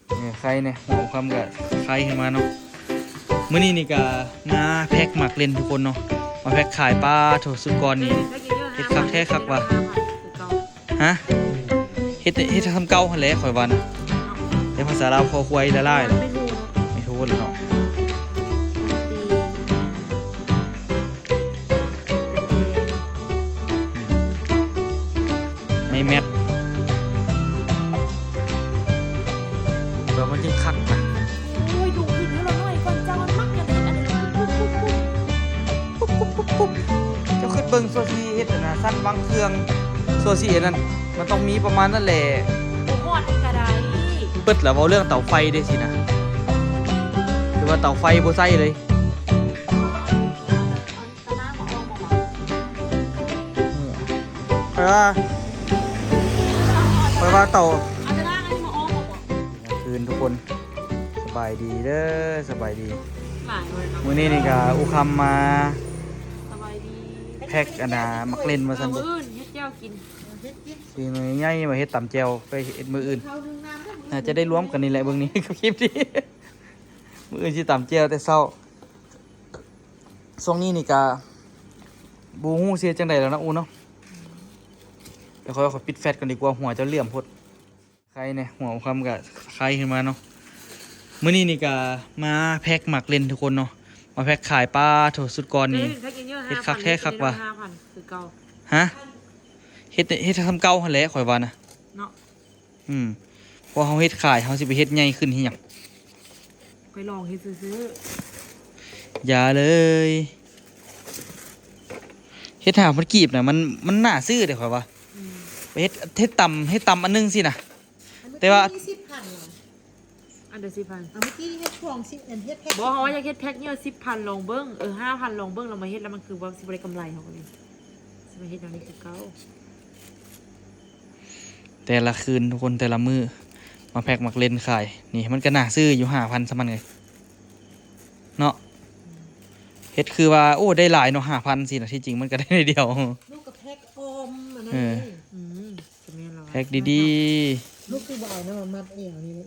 ເອີ ໄຄແດ່ ຫົວຄ່ຳກໍໄຄຂຶ້ນມາເນາະ. ມື້ນີ້ນີ້ກໍມາແພັກໝາກເລັ່ນທຸກຄົນເນາະ ມາແພັກຂາຍ. ປາໂທ້ ຊຸດກ່ອນນີ້ເຮັດຄັກແທ້ຄັກວ່າ. ຮະ? ເຮັດ ເຮັດສ່ຳເກົ່າຫັ້ນແຫຼະຂ້ອຍວ່ານະ ແຕ່ພາສາລາວຄໍຄວາຍຫຼາຍໆ ແມ່ນໂທເນາະ ໃນແມັດ ແບບມັນຈຶ່ງຄັກນະ. ໂອ້ຍ ດຸຂຶ້ນໃຫ້ລາວໜ້ອຍກ່ອນ ເຈົ້າມັນມັກຫຍັງເຮັດອັນນີ້ ປຸບໆໆໆ ປຸບໆໆໆ. ເຈົ້າຄິດເບິ່ງ ຊົ່ວຊິເຮັດອັນນະ ຊັ້ນວາງເຄື່ອງ ຊົ່ວຊິອັນນັ້ນ ມັນຕ້ອງມີປະມານນັ້ນແຫຼະ. ບໍ່ຮອດກໍໄດ້ ເປີດລະເວົ້າເລື່ອງເຕົາໄຟເດ້ຊີ້ນະ ຄືວ່າເຕົາໄຟບໍ່ໃຊ້ເລີຍ. ເອີ ຂ້ອຍວ່າ ຂ້ອຍວ່າເຕົາ ຄືນທຸກຄົນ ສະບາຍດີເດີ ສະບາຍດີ. ມື້ນີ້ນີ້ກະອຸຄຳມາ ສະບາຍດີ ແພັກອັນນາ ໝາກເລັ່ນວ່າຊັ້ນເດີ ມື້ອື່ນເຮັດແຈ່ວກິນ ຊິໜ່ວຍໃຫຍ່ວ່າເຮັດຕຳແຈ່ວ ໄປເຮັດມື້ອື່ນ ໜ້າຈະໄດ້ລວມກັນນີ້ແຫຼະ ເບິ່ງນີ້ກັບຄລິບນີ້. ມື້ອື່ນຊິຕຳແຈ່ວແຕ່ເຊົ້າ. ຊ່ວງນີ້ນີ້ກະບໍ່ຮູ້ຊິເຮັດຈັ່ງໃດແລ້ວນະ ອູເນາະ. ດຽວຂ້ອຍ ຂ້ອຍປິດແຟດກ່ອນດີກວ່າ ຫົວເຈົ້າເຫຼື້ອມໂພດ. ໄຄແດ່ ຫົວຄ່ຳກໍໄຄຂຶ້ນມາເນາະ. ມື້ນີ້ນີ້ກະມາແພັກໝາກເລັ່ນທຸກຄົນເນາະ ມາແພັກຂາຍ. ປາໂທ້ ຊຸດກ່ອນນີ້ເຮັດຄັກແທ້ຄັກວ່າ. ຮະ? ເຮັດ ເຮັດສ່ຳເກົ່າຫັ້ນແຫຼະຂ້ອຍວ່ານະ ເນາະ. ອືມ ເພາະເຮົາເຮັດຂາຍ ເຮົາຊິໄປເຮັດໃຫຍ່ຂຶ້ນເຮັດຫຍັງ? ໄປລອງເຮັດຊື່ໆ ຢ່າເລີຍ. ເຮັດຫ້າພັນກີບນະ ມັນ ມັນໜ້າຊື້ເດ້ຂ້ອຍວ່າ. ອືມ ໄປເຮັດ ເຮັດຕຳ ເຮັດຕຳອັນໜຶ່ງຊີ້ນະ ແຕ່ວ່າ ອັນນີ້ສິບພັນເນາະ ອັນໃດສິບພັນ? ເອົາ ເມື່ອກີ້ເຮັດຊ່ວງສິບ ອັນເຮັດແພັກ ບໍ່ ເຮົາວ່າຢາກເຮັດແພັກເຍອະ ສິບພັນລອງເບິ່ງ ເອີ ຫ້າພັນລອງເບິ່ງ ລະມາເຮັດລະມັນຄືວ່າຊິບໍ່ໄດ້ກຳໄລ ເຮົາກໍເລີຍຊິມາເຮັດແນວນີ້ຄືເກົ່າ. ແຕ່ລະຄືນທຸກຄົນ ແຕ່ລະມື້ ມາແພັກໝາກເລັ່ນຂາຍ ນີ້ມັນກໍໜ້າຊື້ຢູ່ ຫ້າພັນຊະມັນເອີຍເນາະ. ເຮັດຄືວ່າ ໂອ້ ໄດ້ຫຼາຍເນາະ ຫ້າພັນຊີ້ນະ ທີ່ຈິງມັນກໍໄດ້ໜ້ອຍດຽວ. ລູກກໍແພັກອອມອັນນັ້ນ ເອີ ເລີຍ. ອືມ ກໍແມ່ນລະ ແພັກດີໆ. ລູກຄືບໍ່ເອົານຳມາມັດແອວນີ້ລະ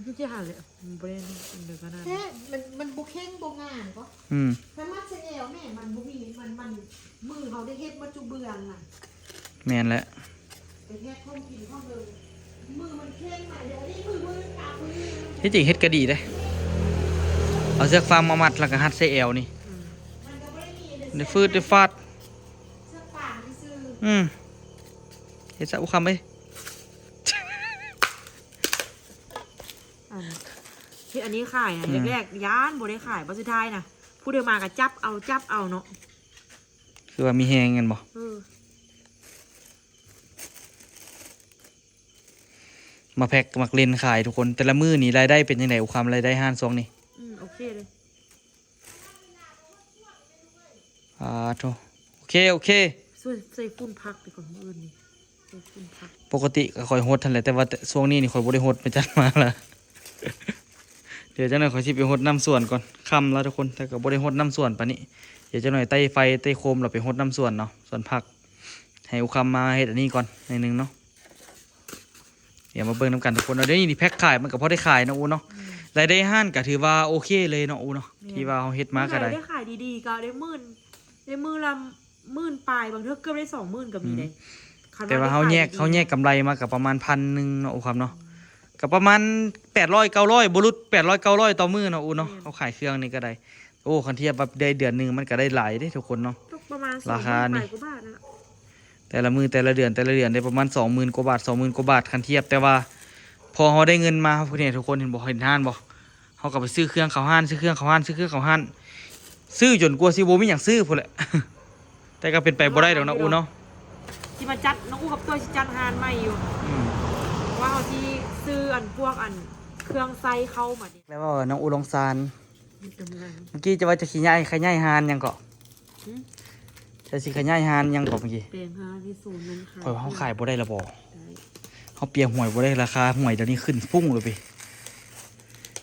ຄືຊິຫັ້ນແຫຼະ ມັນບໍ່ໄດ້ອັນເດີຂະໜາດ ແທ້ ມັນ ມັນບໍ່ເຄັ່ງບໍ່ງາມກໍ ອືມ ຖ້າມັດໃສ່ແອວແມ່ ມັນບໍ່ມີ ມັນ ມັນ ມືເຮົາໄດ້ເຮັດໝົດຈຸເບື້ອງນະ. ແມ່ນແຫຼະ ໄປແທກຂອງກິນຂອງເດີ ມືມັນເຄັ່ງມາ ດຽວນີ້ມື ມືຕາມື ທີ່ຈິງເຮັດກໍດີເດ້ ເອົາເຊືອກຟາງມາມັດ ແລ້ວກໍຮັດໃສ່ແອວນີ້ ອືມ ມັນກໍບໍ່ໄດ້ມີ ໄດ້ຟືດໄດ້ຟາດ ເຊືອກຟາງຊື່ໆ. ອືມ ເຮັດຊະ ອຸຄຳເອີຍ. ອັນ ເຮັດອັນນີ້ຂາຍນະ ອືມ ແລກໆຢ້ານບໍ່ໄດ້ຂາຍ ບັດສຸດທ້າຍນະ ຜູ້ໃດມາກໍຈັບເອົາ ຈັບເອົາເນາະ ຄືວ່າມີແຮງແມ່ນບໍ່? ເອີ ມາແພັກໝາກເລັ່ນຂາຍທຸກຄົນ. ແຕ່ລະມື້ນີ້ລາຍໄດ້ເປັນຈັ່ງໃດ ອຸຄຳ ລາຍໄດ້ຮ້ານຊ່ວງນີ້? ອືມ ໂອເຄເລີຍ. ອາໂທ ໂອເຄ ໂອເຄ ຊ່ວຍໃສ່ຝຸ່ນຜັກດີກວ່າມື້ອື່ນນີ້ ໃສ່ຝຸ່ນຜັກ. ປົກກະຕິກໍຂ້ອຍຫົດຫັ້ນແຫຼະ ແຕ່ວ່າຊ່ວງນີ້ນີ້ຂ້ອຍບໍ່ໄດ້ຫົດ ແມ່ຈັນມາລະ. ດຽວຈັກໜ່ອຍຂ້ອຍຊິໄປຫົດນ້ຳສວນກ່ອນ ຄ່ຳແລ້ວທຸກຄົນ ແຕ່ກໍບໍ່ໄດ້ຫົດນ້ຳສວນປານນີ້. ດຽວຈັກໜ່ອຍໄຕ້ໄຟໄຕ້ໂຄມ ແລ້ວໄປຫົດນ້ຳສວນເນາະ ສວນຜັກ ໃຫ້ອຸຄຳມາເຮັດອັນນີ້ກ່ອນໜ້ອຍໜຶ່ງເນາະ. ດຽວມາເບິ່ງນຳກັນທຸກຄົນເນາະ. ດຽວນີ້ແພັກຂາຍມັນກໍພໍໄດ້ຂາຍເນາະ ອູເນາະ. ອືມ ລາຍໄດ້ຮ້ານກໍຖືວ່າໂອເຄເລີຍເນາະ ອູເນາະ. ແມ່ນ ທີ່ວ່າເຮົາເຮັດມາກໍໄດ້ ລາຍໄດ້ຂາຍດີໆ ກໍໄດ້ໝື່ນ ໄດ້ມື້ລະໝື່ນປາຍ ບາງເທື່ອເກືອບໄດ້ສອງໝື່ນກໍມີເດ້. ອືມ ແຕ່ວ່າເຮົາແຍກ ເຮົາແຍກກຳໄລມາກໍປະມານພັນໜຶ່ງເນາະ ໂອ້ ຄຳເນາະ. ອືມ ກໍປະມານແປດຮ້ອຍ ເກົ້າຮ້ອຍ ບໍ່ຫຼຸດແປດຮ້ອຍ ເກົ້າຮ້ອຍຕໍ່ມື້ເນາະ ອູເນາະ. ແມ່ນ ເຮົາຂາຍເຄື່ອງນີ້ກໍໄດ້. ໂອ້ ຄັນທຽບວ່າໄດ້ເດືອນໜຶ່ງມັນກໍໄດ້ຫຼາຍເດ້ທຸກຄົນເນາະ. ຕກປະມານ ລາຄານີ້ ສອງໝື່ນປາຍກວ່າບາດນັ້ນແຫຼະ ແຕ່ລະມື້ ແຕ່ລະເດືອນ ແຕ່ລະເດືອນໄດ້ປະມານສອງໝື່ນກວ່າບາດ ສອງໝື່ນກວ່າບາດ. ທຸກຄົນເຫັນບໍ່? ເຫັນຮ້ານບໍ່? ເຮົາກໍໄປຊື້ເຄື່ອງເຂົ້າຮ້ານ ຊື້ເຄື່ອງເຂົ້າຮ້ານ ຊື້ເຄື່ອງເຂົ້າຮ້ານ ຊື້ຈົນກວ່າຊິບໍ່ມີຫຍັງຊື້ພຸ້ນແຫຼະ. ແຕ່ກໍເປັນໄປບໍ່ໄດ້ດອກເນາະ ອູເນາະ. ຊິມາຈັດ ນ້ອງອູກັບຕົວຊິຈັດຮ້ານໃໝ່ຢູ່. ອືມ ວ່າເຮົາຊິຊື້ອັນພວກອັນເຄື່ອງໃຊ້ເຂົ້າມານີ້ ແລ້ວວ່ານ້ອງອູລົງຊານ ເມື່ອກີ້ເຈົ້າວ່າຈະຂະຫຍາຍ ຂະຫຍາຍຮ້ານຫຍັງເກາະ? ຫື? ເຈົ້າຊິຂະຫຍາຍຮ້ານຫຍັງເກາະເມື່ອກີ້? ແປງຮ້ານໃຫ້ສູນນັ້ນຂາຍ. ຂ້ອຍວ່າເຮົາຂາຍບໍ່ໄດ້ລະບໍ່? ໄດ້. ເຮົາເປຍຫວຍບໍ່ໄດ້ ລາຄາຫວຍດຽວນີ້ຂຶ້ນຟຸ້ງເລີຍເວີຍ.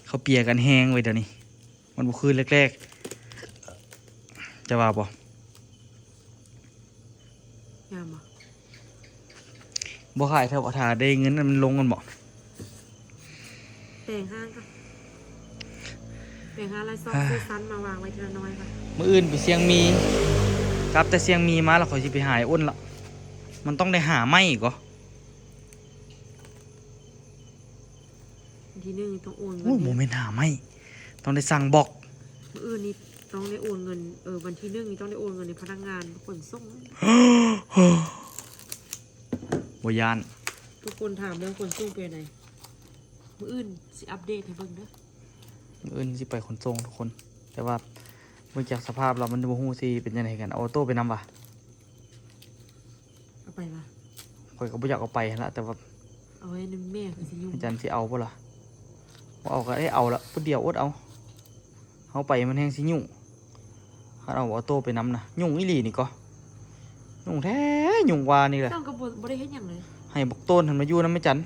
ເຂົາເປຍກັນແຮງເວີຍດຽວນີ້ ມັນບໍ່ຄືແລກໆ ເຈົ້າວ່າບໍ່? ງາມບໍ່? ບໍ່ຂາຍເທື່ອບໍ່ ຖ້າໄດ້ເງິນມັນລົງກັນບໍ່? ແປງຮ່າງກ່ອນ ແປງຮ່າງແລ້ວຊອກຊື້ຊັ້ນມາວາງໄວ້ເທື່ອໜ້ອຍກ່ອນ. ມື້ອື່ນໄປຊຽງມີ ກັບແຕ່ຊຽງມີມາແລ້ວ ຂ້ອຍຊິໄປຫາອ້ນລະ. ມັນຕ້ອງໄດ້ຫາໄມ້ອີກເກາະ. ວັນທີໜຶ່ງນີ້ຕ້ອງໂອນເງິນ ໂອ້ຍ ບໍ່ແມ່ນຫາໄມ້ ຕ້ອງໄດ້ສັ່ງບລັອກ. ມື້ອື່ນນີ້ຕ້ອງໄດ້ໂອນເງິນ ເອີ ວັນທີໜຶ່ງນີ້ຕ້ອງໄດ້ໂອນເງິນໃຫ້ພະນັກງານຂົນສົ່ງ. ບໍ່ຢ້ານ. ທຸກຄົນຖາມເລື່ອງຂົນສົ່ງເປັນໃດ? ມື້ອື່ນຊິອັບເດດໃຫ້ເບິ່ງເດີ. ມື້ອື່ນຊິໄປຂົນສົ່ງທຸກຄົນ ແຕ່ວ່າເບິ່ງຈາກສະພາບແລ້ວມັນບໍ່ຮູ້ຊິເປັນຈັ່ງໃດຄືກັນ. ເອົາໂຕໄປນຳຫວາ? ເອົາໄປຫວາ? ຂ້ອຍກໍບໍ່ຢາກເອົາໄປຫັ້ນລະ ແຕ່ວ່າເອົາໄວ້ນຳແມ່ ຄືຊິຫຍຸ້ງ. ອາຈານຊິເອົາບໍ່ລະ? ບໍ່ເອົາກໍໄດ້ເອົາລະ ຜູ້ດຽວອົດເອົາ. ເຮົາໄປມັນແຮ່ງຊິຫຍຸ້ງ. ຄັນເອົາ ເອົາໂຕໄປນຳນະ ຫຍຸ້ງອີ່ຫຼີນີ້ກໍ ຫຍຸ້ງແທ້ ຫຍຸ້ງກວ່ານີ້ແຫຼະ. ເຈົ້າກໍບໍ່ ບໍ່ໄດ້ເຮັດຫຍັງເລີຍ ໃຫ້ບັກໂຕນຫັ້ນມາຢູ່ນຳແມ່ຈັນ.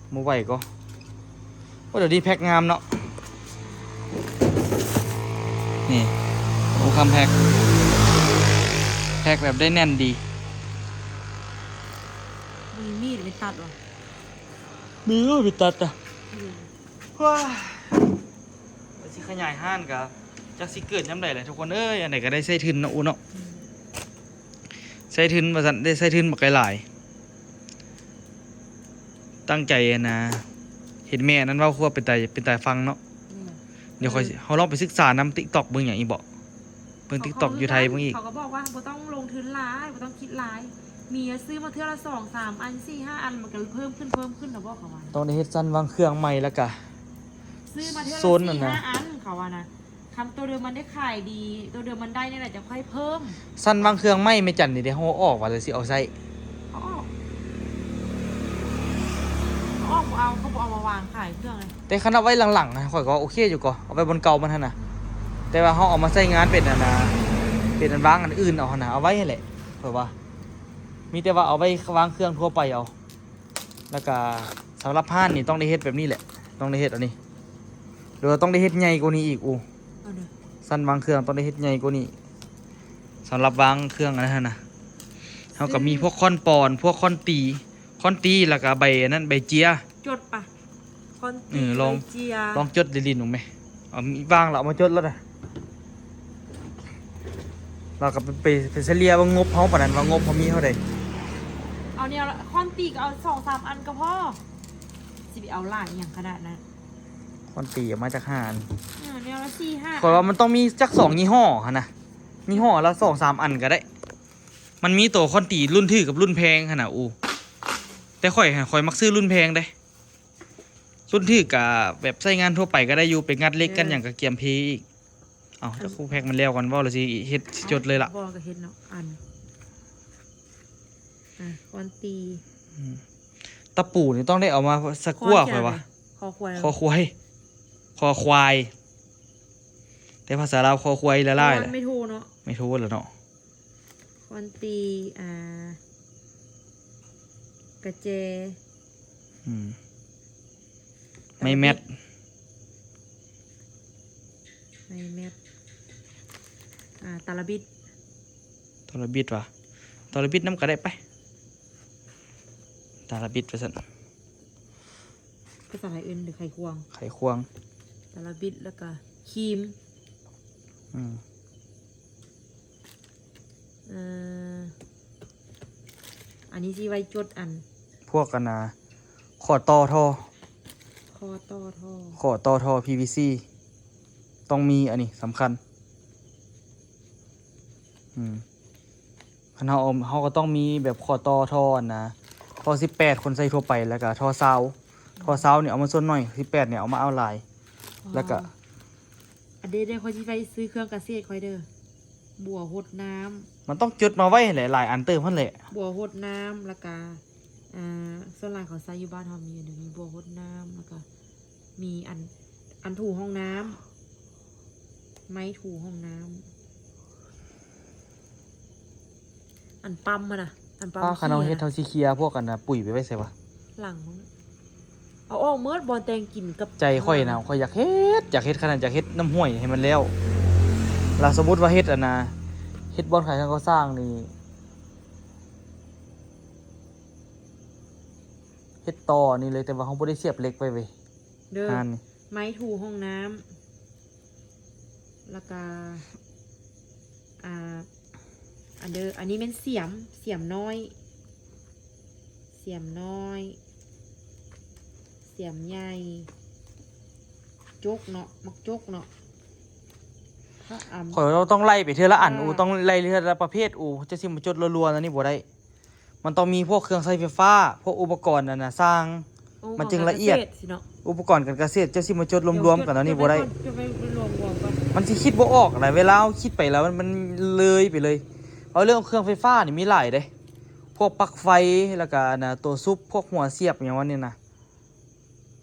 ອືມ ບໍ່ໄຫວກໍ ໂອ້ ດຽວນີ້ແພັກງາມເນາະ. ນີ້ ໂອ້ ຄຳແພັກ ແພັກແບບໄດ້ແໜ້ນດີ. ມີມີດໄປຕັດຫວາ? ມີ ເອີ ໄປຕັດນະ. ອືມ ວ້າ ວ່າຊິຂະຫຍາຍຮ້ານກະຈັກຊິເກີດຍາມໃດແຫຼະທຸກຄົນເອີຍ. ອັນໃດກໍໄດ້ໃຊ້ທຶນເນາະ ອູເນາະ. ອືມ ໃຊ້ທຶນວ່າຊັ້ນ ໄດ້ໃຊ້ທຶນບັກຫຼາຍໆ. ຕັ້ງໃຈຫັ້ນນະ ເຫັນແມ່ນັ້ນເວົ້າຄືວ່າເປັນຕາ ເປັນຕາຟັງເນາະ. ອືມ ດຽວຂ້ອຍ ເອີ ເຮົາລອງໄປສຶກສານຳຕິກຕັອກເບິ່ງຫຍັງອີກເບາະ. ເບິ່ງຕິກຕັອກຢູ່ໄທເບິ່ງອີກ. ເຂົາກໍບອກວ່າບໍ່ຕ້ອງລົງທຶນຫຼາຍ ບໍ່ຕ້ອງຄິດຫຼາຍ ມີຊື້ມາເທື່ອລະສອງສາມອັນ ສີ່ຫ້າອັນ ມັນກໍເພີ່ມຂຶ້ນ ເພີ່ມຂຶ້ນນະ ບອກເຂົາວ່າ. ຕ້ອງໄດ້ເຮັດຊັ້ນວາງເຄື່ອງໃໝ່ ແລ້ວກະຊື້ມາເທື່ອລະສີ່ຫ້າອັນ ເຂົາວ່ານະ. ຄັນໂຕເດີມມັນໄດ້ຂາຍດີ ໂຕເດີມມັນໄດ້ນີ້ແຫຼະ ຈະຄ່ອຍເພີ່ມ. ຊັ້ນວາງເຄື່ອງໃໝ່ແມ່ຈັນນີ້ເດ້ ເຮົາເອົາອອກວ່າ ຫຼືຊິເອົາໃຊ້? ເອົາອອກ ເອົາອອກ ບໍ່ເອົາ ເຂົາບໍ່ເອົາມາວາງຂາຍເຄື່ອງເລີຍ. ແຕ່ຄັນເອົາໄວ້ຫຼັງໆ ຂ້ອຍກໍວ່າໂອເຄຢູ່ກໍ ເອົາໄວ້ບ່ອນເກົ່າມັນຫັ້ນນະ. ແຕ່ວ່າເຮົາເອົາມາໃຊ້ງານເປັນອັນນະ ເປັນອັນວາງອັນອື່ນເອົາຫັ້ນນະ ເອົາໄວ້ຫັ້ນແຫຼະ. ຂ້ອຍວ່າ ມີແຕ່ວ່າເອົາໄວ້ວາງເຄື່ອງທົ່ວໄປເອົາ. ແລ້ວກະສຳລັບຮ້ານນີ້ຕ້ອງໄດ້ເຮັດແບບນີ້ແຫຼະ ຕ້ອງໄດ້ເຮັດອັນນີ້ ຫຼືວ່າຕ້ອງໄດ້ເຮັດໃຫຍ່ກວ່ານີ້ອີກ. ອູ ຊັ້ນວາງເຄື່ອງຕ້ອງໄດ້ເຮັດໃຫຍ່ກວ່ານີ້ ສຳລັບວາງເຄື່ອງອັນນັ້ນນະ. ເຮົາກໍມີພວກຄ້ອນປອນ ພວກຄ້ອນຕີ ຄ້ອນຕີ ແລ້ວກະໃບອັນນັ້ນ ໃບເຈຍ. ຈົດປະ ຄ້ອນຕີ ເອີ ລອງ ໃບເຈຍ ລອງຈົດຫຼິ້ນໆ ເບິ່ງແມ. ເອົາ ມີວາງແລ້ວ ເອົາມາຈົດແລ້ວນະ ແລ້ວກໍໄປ ໄປສະເລ່ຍວ່າງົບເຮົາປານນັ້ນ ວ່າງົບເຮົາມີເທົ່າໃດ. ເອົາແນວລະ ຄ້ອນຕີກໍເອົາສອງສາມອັນກໍພໍ ຊິໄປເອົາຫຼາຍຫຍັງຂະໜາດນັ້ນ. ຄ້ອນຕີເອົາມາຈັກຫ້າອັນ ເອີ ແນວລະສີ່ຫ້າ ຂ້ອຍວ່າມັນຕ້ອງມີຈັກສອງຍີ່ຫໍ້ຫັ້ນນະ ຍີ່ຫໍ້ລະສອງສາມອັນກໍໄດ້. ມັນມີໂຕຄ້ອນຕີລຸ້ນຖືກກັບລຸ້ນແພງຫັ້ນນະ. ອູ ແຕ່ຂ້ອຍ ຂ້ອຍມັກຊື້ລຸ້ນແພງເດ້. ລຸ້ນຖືກກະແບບໃຊ້ງານທົ່ວໄປກໍໄດ້ຢູ່ ໄປງັດເຫຼັກກັນຫຍັງກໍກຽມເພອີກ. ເອົ້າ ເຈົ້າຄູ່ແພັກມັນແລ້ວກ່ອນ ເວົ້າແລ້ວຊິເຮັດ ຊິຈົດເລີຍລະ. ບໍ່ກໍເຮັດເນາະ ອັນ ອ່າ ຄອນຕີ ອືມ ຕະປູນີ້ຕ້ອງໄດ້ເອົາມາສະກົວ ຂ້ອຍວ່າ ຄໍຄວາຍ ຄໍຄວາຍ ຄໍຄວາຍ ແຕ່ພາສາລາວຄໍຄວາຍຫຼາຍໆ ແຫຼະ ໄມ້ໂທເນາະ ໄມ້ໂທລະເນາະ. ຄອນຕີ ອ່າ ກະແຈ ອືມ ໄມ້ແມັດ ໄມ້ແມັດ ອ່າ ຕາລະບິດ ຕາລະບິດຫວາ? ຕາລະບິດນຳກໍໄດ້ໄປ ຕາລະບິດວ່າຊັ້ນ. ພາສາໄທເອີ້ນໄຂຄວງ ໄຂຄວງ ຕາລະບິດ ແລ້ວກະຄີມ ອືມ ເອີ ອັນນີ້ຊິໄວ້ຈົດອັນ ພວກອັນນ່າ ຂໍ້ຕໍ່ທໍ່ ຂໍ້ຕໍ່ທໍ່ ຂໍ້ຕໍ່ທໍ່ ພີວີຊີ ຕ້ອງມີ ອັນນີ້ສຳຄັນ ອືມ. ຄັນເຮົາເອົາ ເຮົາກໍຕ້ອງມີແບບຂໍ້ຕໍ່ທໍ່ອັນນ່າ ທໍ່ສິບແປດ ຄົນໃຊ້ທົ່ວໄປ ແລ້ວກະທໍ່ຊາວ ທໍ່ຊາວນີ້ເອົາມາສ່ວນໜ້ອຍ ສິບແປດນີ້ເອົາມາເອົາຫຼາຍ ອໍ ແລ້ວກະ ອັນເດ ເດ ຂ້ອຍຊິໄປຊື້ເຄື່ອງກະເສດຂ້ອຍເດີ ບົວຫົດນ້ຳ ມັນຕ້ອງຈົດມາໄວ້ຫັ້ນແຫຼະ ຫຼາຍອັນເຕີບຫັ້ນແຫຼະ ບົວຫົດນ້ຳ ແລ້ວກະ ອ່າ ສ່ວນຫຼາຍເຂົາໃຊ້ຢູ່ບ້ານເຮົາມີອັນເດີ ມີບົວຫົດນ້ຳ ແລ້ວກະ ມີອັນ ອັນຖູຫ້ອງນ້ຳ ໄມ້ຖູຫ້ອງນ້ຳ ອັນປ້ຳຫັ້ນນະ ອັນປ້ຳ ຖ້າຄັນເຮົາເຮັດ ເຮົາຊິເຄຍພວກອັນນ່າ ປຸ໋ຍໄປໄວ້ໃສຫວາ? ຫຼັງ ເອົາອອກໝົດ ບ່ອນແຕ່ງກິນກັບ ໃຈຂ້ອຍນະ ຂ້ອຍຢາກເຮັດ ຢາກເຮັດຂະໜາດ ຢາກເຮັດນ້ຳຫ້ວຍໃຫ້ມັນແລ້ວ ລະສົມມຸດວ່າເຮັດອັນນ່າ ເຮັດບ່ອນຂາຍເຄື່ອງກໍ່ສ້າງນີ້ ເຮັດຕໍ່ນີ້ເລີຍ ແຕ່ວ່າເຮົາບໍ່ໄດ້ສຽບເຫຼັກໄປເວີຍ ເດີ ຮ້ານນີ້ ໄມ້ຖູຫ້ອງນ້ຳ ແລ້ວກະ ອ່າ ອັນເດີ ອັນນີ້ແມ່ນສຽມ ສຽມນ້ອຍ ສຽມນ້ອຍ ສຽມໃຫຍ່ ຈົກເນາະ ໝາກຈົກເນາະ ພະອຳ ຂ້ອຍວ່າຕ້ອງໄລ່ໄປເທື່ອລະອັນ ອ່າ ອູ ຕ້ອງໄລ່ເທື່ອລະປະເພດອູ ຈະຊິມາຈົດລົວໆ ແນວນີ້ບໍ່ໄດ້. ມັນຕ້ອງມີພວກເຄື່ອງໃຊ້ໄຟຟ້າ ພວກອຸປະກອນອັນນ່າ ຊ່າງ ໂອ້ ມັນຈຶ່ງລະອຽດ ຂອງການກະເສດຊິເນາະ ອຸປະກອນການກະເສດ ເຈົ້າຊິມາຈົດລວມໆ ກັນແນວນີ້ບໍ່ໄດ້ ຈົດ ຈົດໄວ້ກ່ອນ ຈົດໄວ້ລວມໆ ກ່ອນ ມັນຊິຄິດບໍ່ອອກນະ ເວລາເຮົາຄິດໄປແລ້ວ ມັນ ມັນເລີຍໄປເລີຍ ເອົາເລື່ອງເຄື່ອງໄຟຟ້ານີ້ມີຫຼາຍເດ້ ພວກປັກໄຟ ແລ້ວກະອັນນ່າ ຕົວສູບ ພວກຫົວສຽບຫຍັງວ່ານີ້ນະ.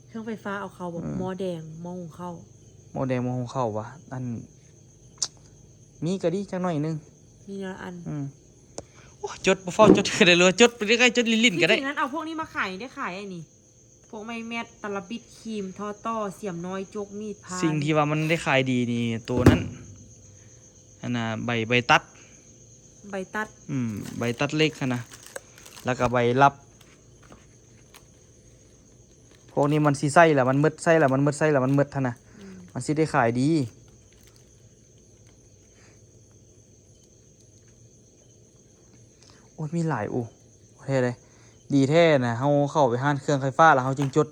ເຄື່ອງໄຟຟ້າເອົາເຂົ້າບໍ່? ອືມ ໝໍ້ແດງ ໝໍ້ຫຸງເຂົ້າ ໝໍ້ແດງ ໝໍ້ຫຸງເຂົ້າຫວາ? ອັນ ມີກໍດີຈັກໜ້ອຍໜຶ່ງ ມີແນວລະອັນ ອືມ ໂອ້ຍ ຈົດ ບໍ່ຟ້າວຈົດກໍໄດ້ ຫຼືວ່າຈົດໄປເລື້ອຍໆ ຈົດຫຼິ້ນໆ ກໍໄດ້ ທີ່ຈິງນັ້ນເອົາພວກນີ້ມາຂາຍ ໄດ້ຂາຍໄອ້ນີ້ ພວກໄມ້ແມັດ ຕະລະບິດ ຄີມ ທໍ່ຕໍ່ ສຽມນ້ອຍ ຈົກ ມີດ ພານ ສິ່ງທີ່ວ່າມັນໄດ້ຂາຍດີນີ້ ໂຕນັ້ນ ອັນນ່າ ໃບ ໃບຕັດ ໃບຕັດ ອືມ ໃບຕັດເຫຼັກຫັ້ນນະ ແລ້ວກໍໃບລັບ ພວກນີ້ມັນຊິໃຊ້ແລ້ວມັນໝົດ ໃຊ້ແລ້ວມັນໝົດ ໃຊ້ແລ້ວມັນໝົດຫັ້ນນະ ອືມ ມັນຊິໄດ້ຂາຍດີ. ໂອ້ຍ ມີຫຼາຍ ໂອ້ ແທ້ເດ້ ດີແທ້ນະ ເຮົາເຂົ້າໄປຮ້ານເຄື່ອງໄຟຟ້າແລ້ວເຮົາຈຶ່ງຈົດ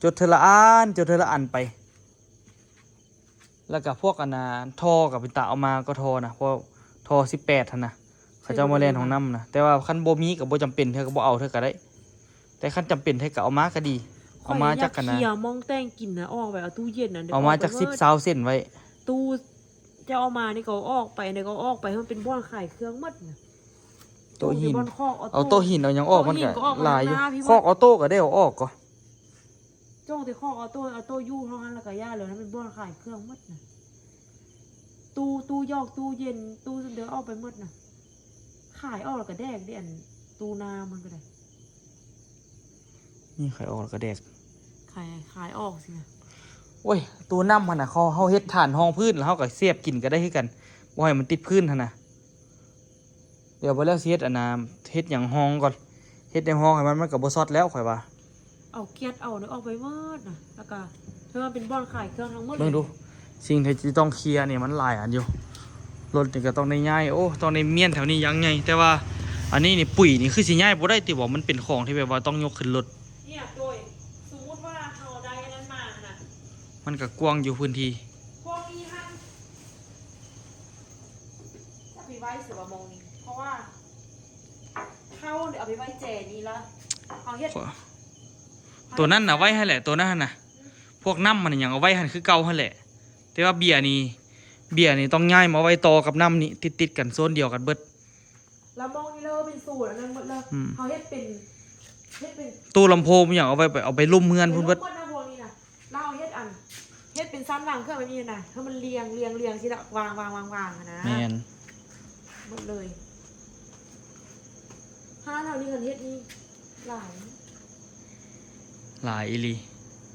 ຈົດເທື່ອລະອັນ ຈົດເທື່ອລະອັນໄປ. ແລ້ວກະພວກອັນນ່າ ທໍ່ກະເປັນຕາເອົາມາກໍທໍ່ນະ ເພາະທໍ່ສິບແປດຫັ້ນນະ ເຂົາເຈົ້າມາແລ່ນຫ້ອງນ້ຳນະ ແຕ່ວ່າຄັນບໍ່ມີກໍບໍ່ຈຳເປັນເທື່ອ ກໍບໍ່ເອົາເທື່ອກໍໄດ້ ແຕ່ຄັນຈຳເປັນແທ້ກໍເອົາມາກໍດີ ຂ້ອຍ ເອົາມາຈັກອັນນ່າ ຢາກເຄຍໝ້ອງແຕ່ງກິນນະ ອອກໄປເອົາຕູ້ເຢັນນະ ເອົາມາຈັກສິບຊາວເສັ້ນໄວ້ ຕູ້ເຈົ້າເອົາມານີ້ກໍເອົາອອກໄປ ອັນໃດກໍເອົາອອກໄປ ໃຫ້ມັນເປັນບ່ອນຂາຍເຄື່ອງໝົດນະ ໂຕະຫີນ ເອົາໂຕະຫີນ ເອົາຫຍັງອອກ ມັນກໍຫຼາຍຢູ່ ຄອກອໍໂຕ້ກໍໄດ້ເອົາອອກກໍ ຈ້ອງແຕ່ຄອກອໍໂຕ້ ອໍໂຕ້ຢູ່ເທົ່ານັ້ນ ແລ້ວກໍຢ່າເລີຍ ໃຫ້ມັນບ່ອນຂາຍເຄື່ອງໝົດນະ ຕູ້ ຕູ້ຢອກ ຕູ້ເຢັນ ຕູ້ຊັ້ນເດີອອກໄປໝົດນະ ຂາຍອອກແລ້ວກໍແດກເດ້ ອັນຕູ້ນ້ຳມັນກໍໄດ້ ນີ້ຂາຍອອກແລ້ວກໍແດກ ຂາຍ ຂາຍອອກຊີ້ນະ ໂອ້ຍ ຕູ້ນ້ຳຫັ້ນນະ ເຮົາ ເຮົາເຮັດຖານຮອງພື້ນ ແລ້ວເຮົາກໍສຽບກິນກໍໄດ້ຄືກັນ ບໍ່ໃຫ້ມັນຕິດພື້ນຫັ້ນນະ. ດຽວບໍ່ແລ້ວຊິເຮັດອັນນ່າ ເຮັດຫຍັງຮອງກ່ອນ ເຮັດແນວຮອງໃຫ້ມັນ ມັນກໍບໍ່ຊັອດແລ້ວຂ້ອຍວ່າ ເອົາກຽດເອົາອອກໄປໝົດນະ ແລ້ວກໍຖືວ່າເປັນບ່ອນຂາຍເຄື່ອງທັງໝົດເລີຍ ເບິ່ງດູ ສິ່ງທີ່ຈະຕ້ອງເຄຍນີ້ມັນຫຼາຍອັນຢູ່ ລົດນີ້ກໍຕ້ອງໄດ້ຍ້າຍ ໂອ້ ຕ້ອງໄດ້ມ້ຽນແຖວນີ້ຢ່າງໃຫຍ່ ແຕ່ວ່າອັນນີ້ນີ້ ປຸ໋ຍນີ້ຄືຊິຍ້າຍບໍ່ໄດ້ຕິບໍ ມັນເປັນຂອງທີ່ແບບວ່າຕ້ອງຍົກຂຶ້ນລົດ ເນຍໂດຍ ສົມມຸດວ່າເຮົາໄດ້ອັນນັ້ນມາຫັ້ນນະ ມັນກໍກວ້າງຢູ່ພື້ນທີ່ ພວກນີ້ຫັ້ນ ຈະໄປໄວ້ໃສວ່າມອງນີ້ ເພາະວ່າເຮົາເອົາໄປໄວ້ແຈນີ້ລະ ເຮົາເຮັດ ໂຕນັ້ນນະໄວ້ຫັ້ນແຫຼະ ໂຕນັ້ນຫັ້ນນະ ພວກນ້ຳມັນຫຍັງເອົາໄວ້ຫັ້ນຄືເກົ່າຫັ້ນແຫຼະ ແຕ່ວ່າເບຍນີ້ ເບຍນີ້ຕ້ອງຍ້າຍມາໄວ້ຕໍ່ກັບນ້ຳນີ້ ຕິດໆກັນ ໂຊນດຽວກັນເບິດ ລະມອງນີ້ເລີຍເປັນໂຊນອັນນັ້ນໝົດເລີຍ ອືມ ເຮົາເຮັດເປັນ ເຮັດເປັນ ຕູ້ລຳໂພງຫຍັງເອົາໄວ້ ໄປ ເອົາໄປລຸ່ມເຮືອນພຸ້ນເບິດ ໄປລົງໝົດນະພວກນີ້ນະ ລາວເຮັດອັນ ເຮັດເປັນຊັ້ນວາງເຄື່ອງແບບນີ້ນະ ໃຫ້ມັນລຽງ ລຽງ ລຽງຊີ້ລະ ວາງ ວາງ ວາງ ວາງຫັ້ນນະ ແມ່ນ ໝົດເລີຍ ຮ້ານເຮົານີ້ເພິ່ນເຮັດນີ້ຫຼາຍ ຫຼາຍອີ່ຫຼີ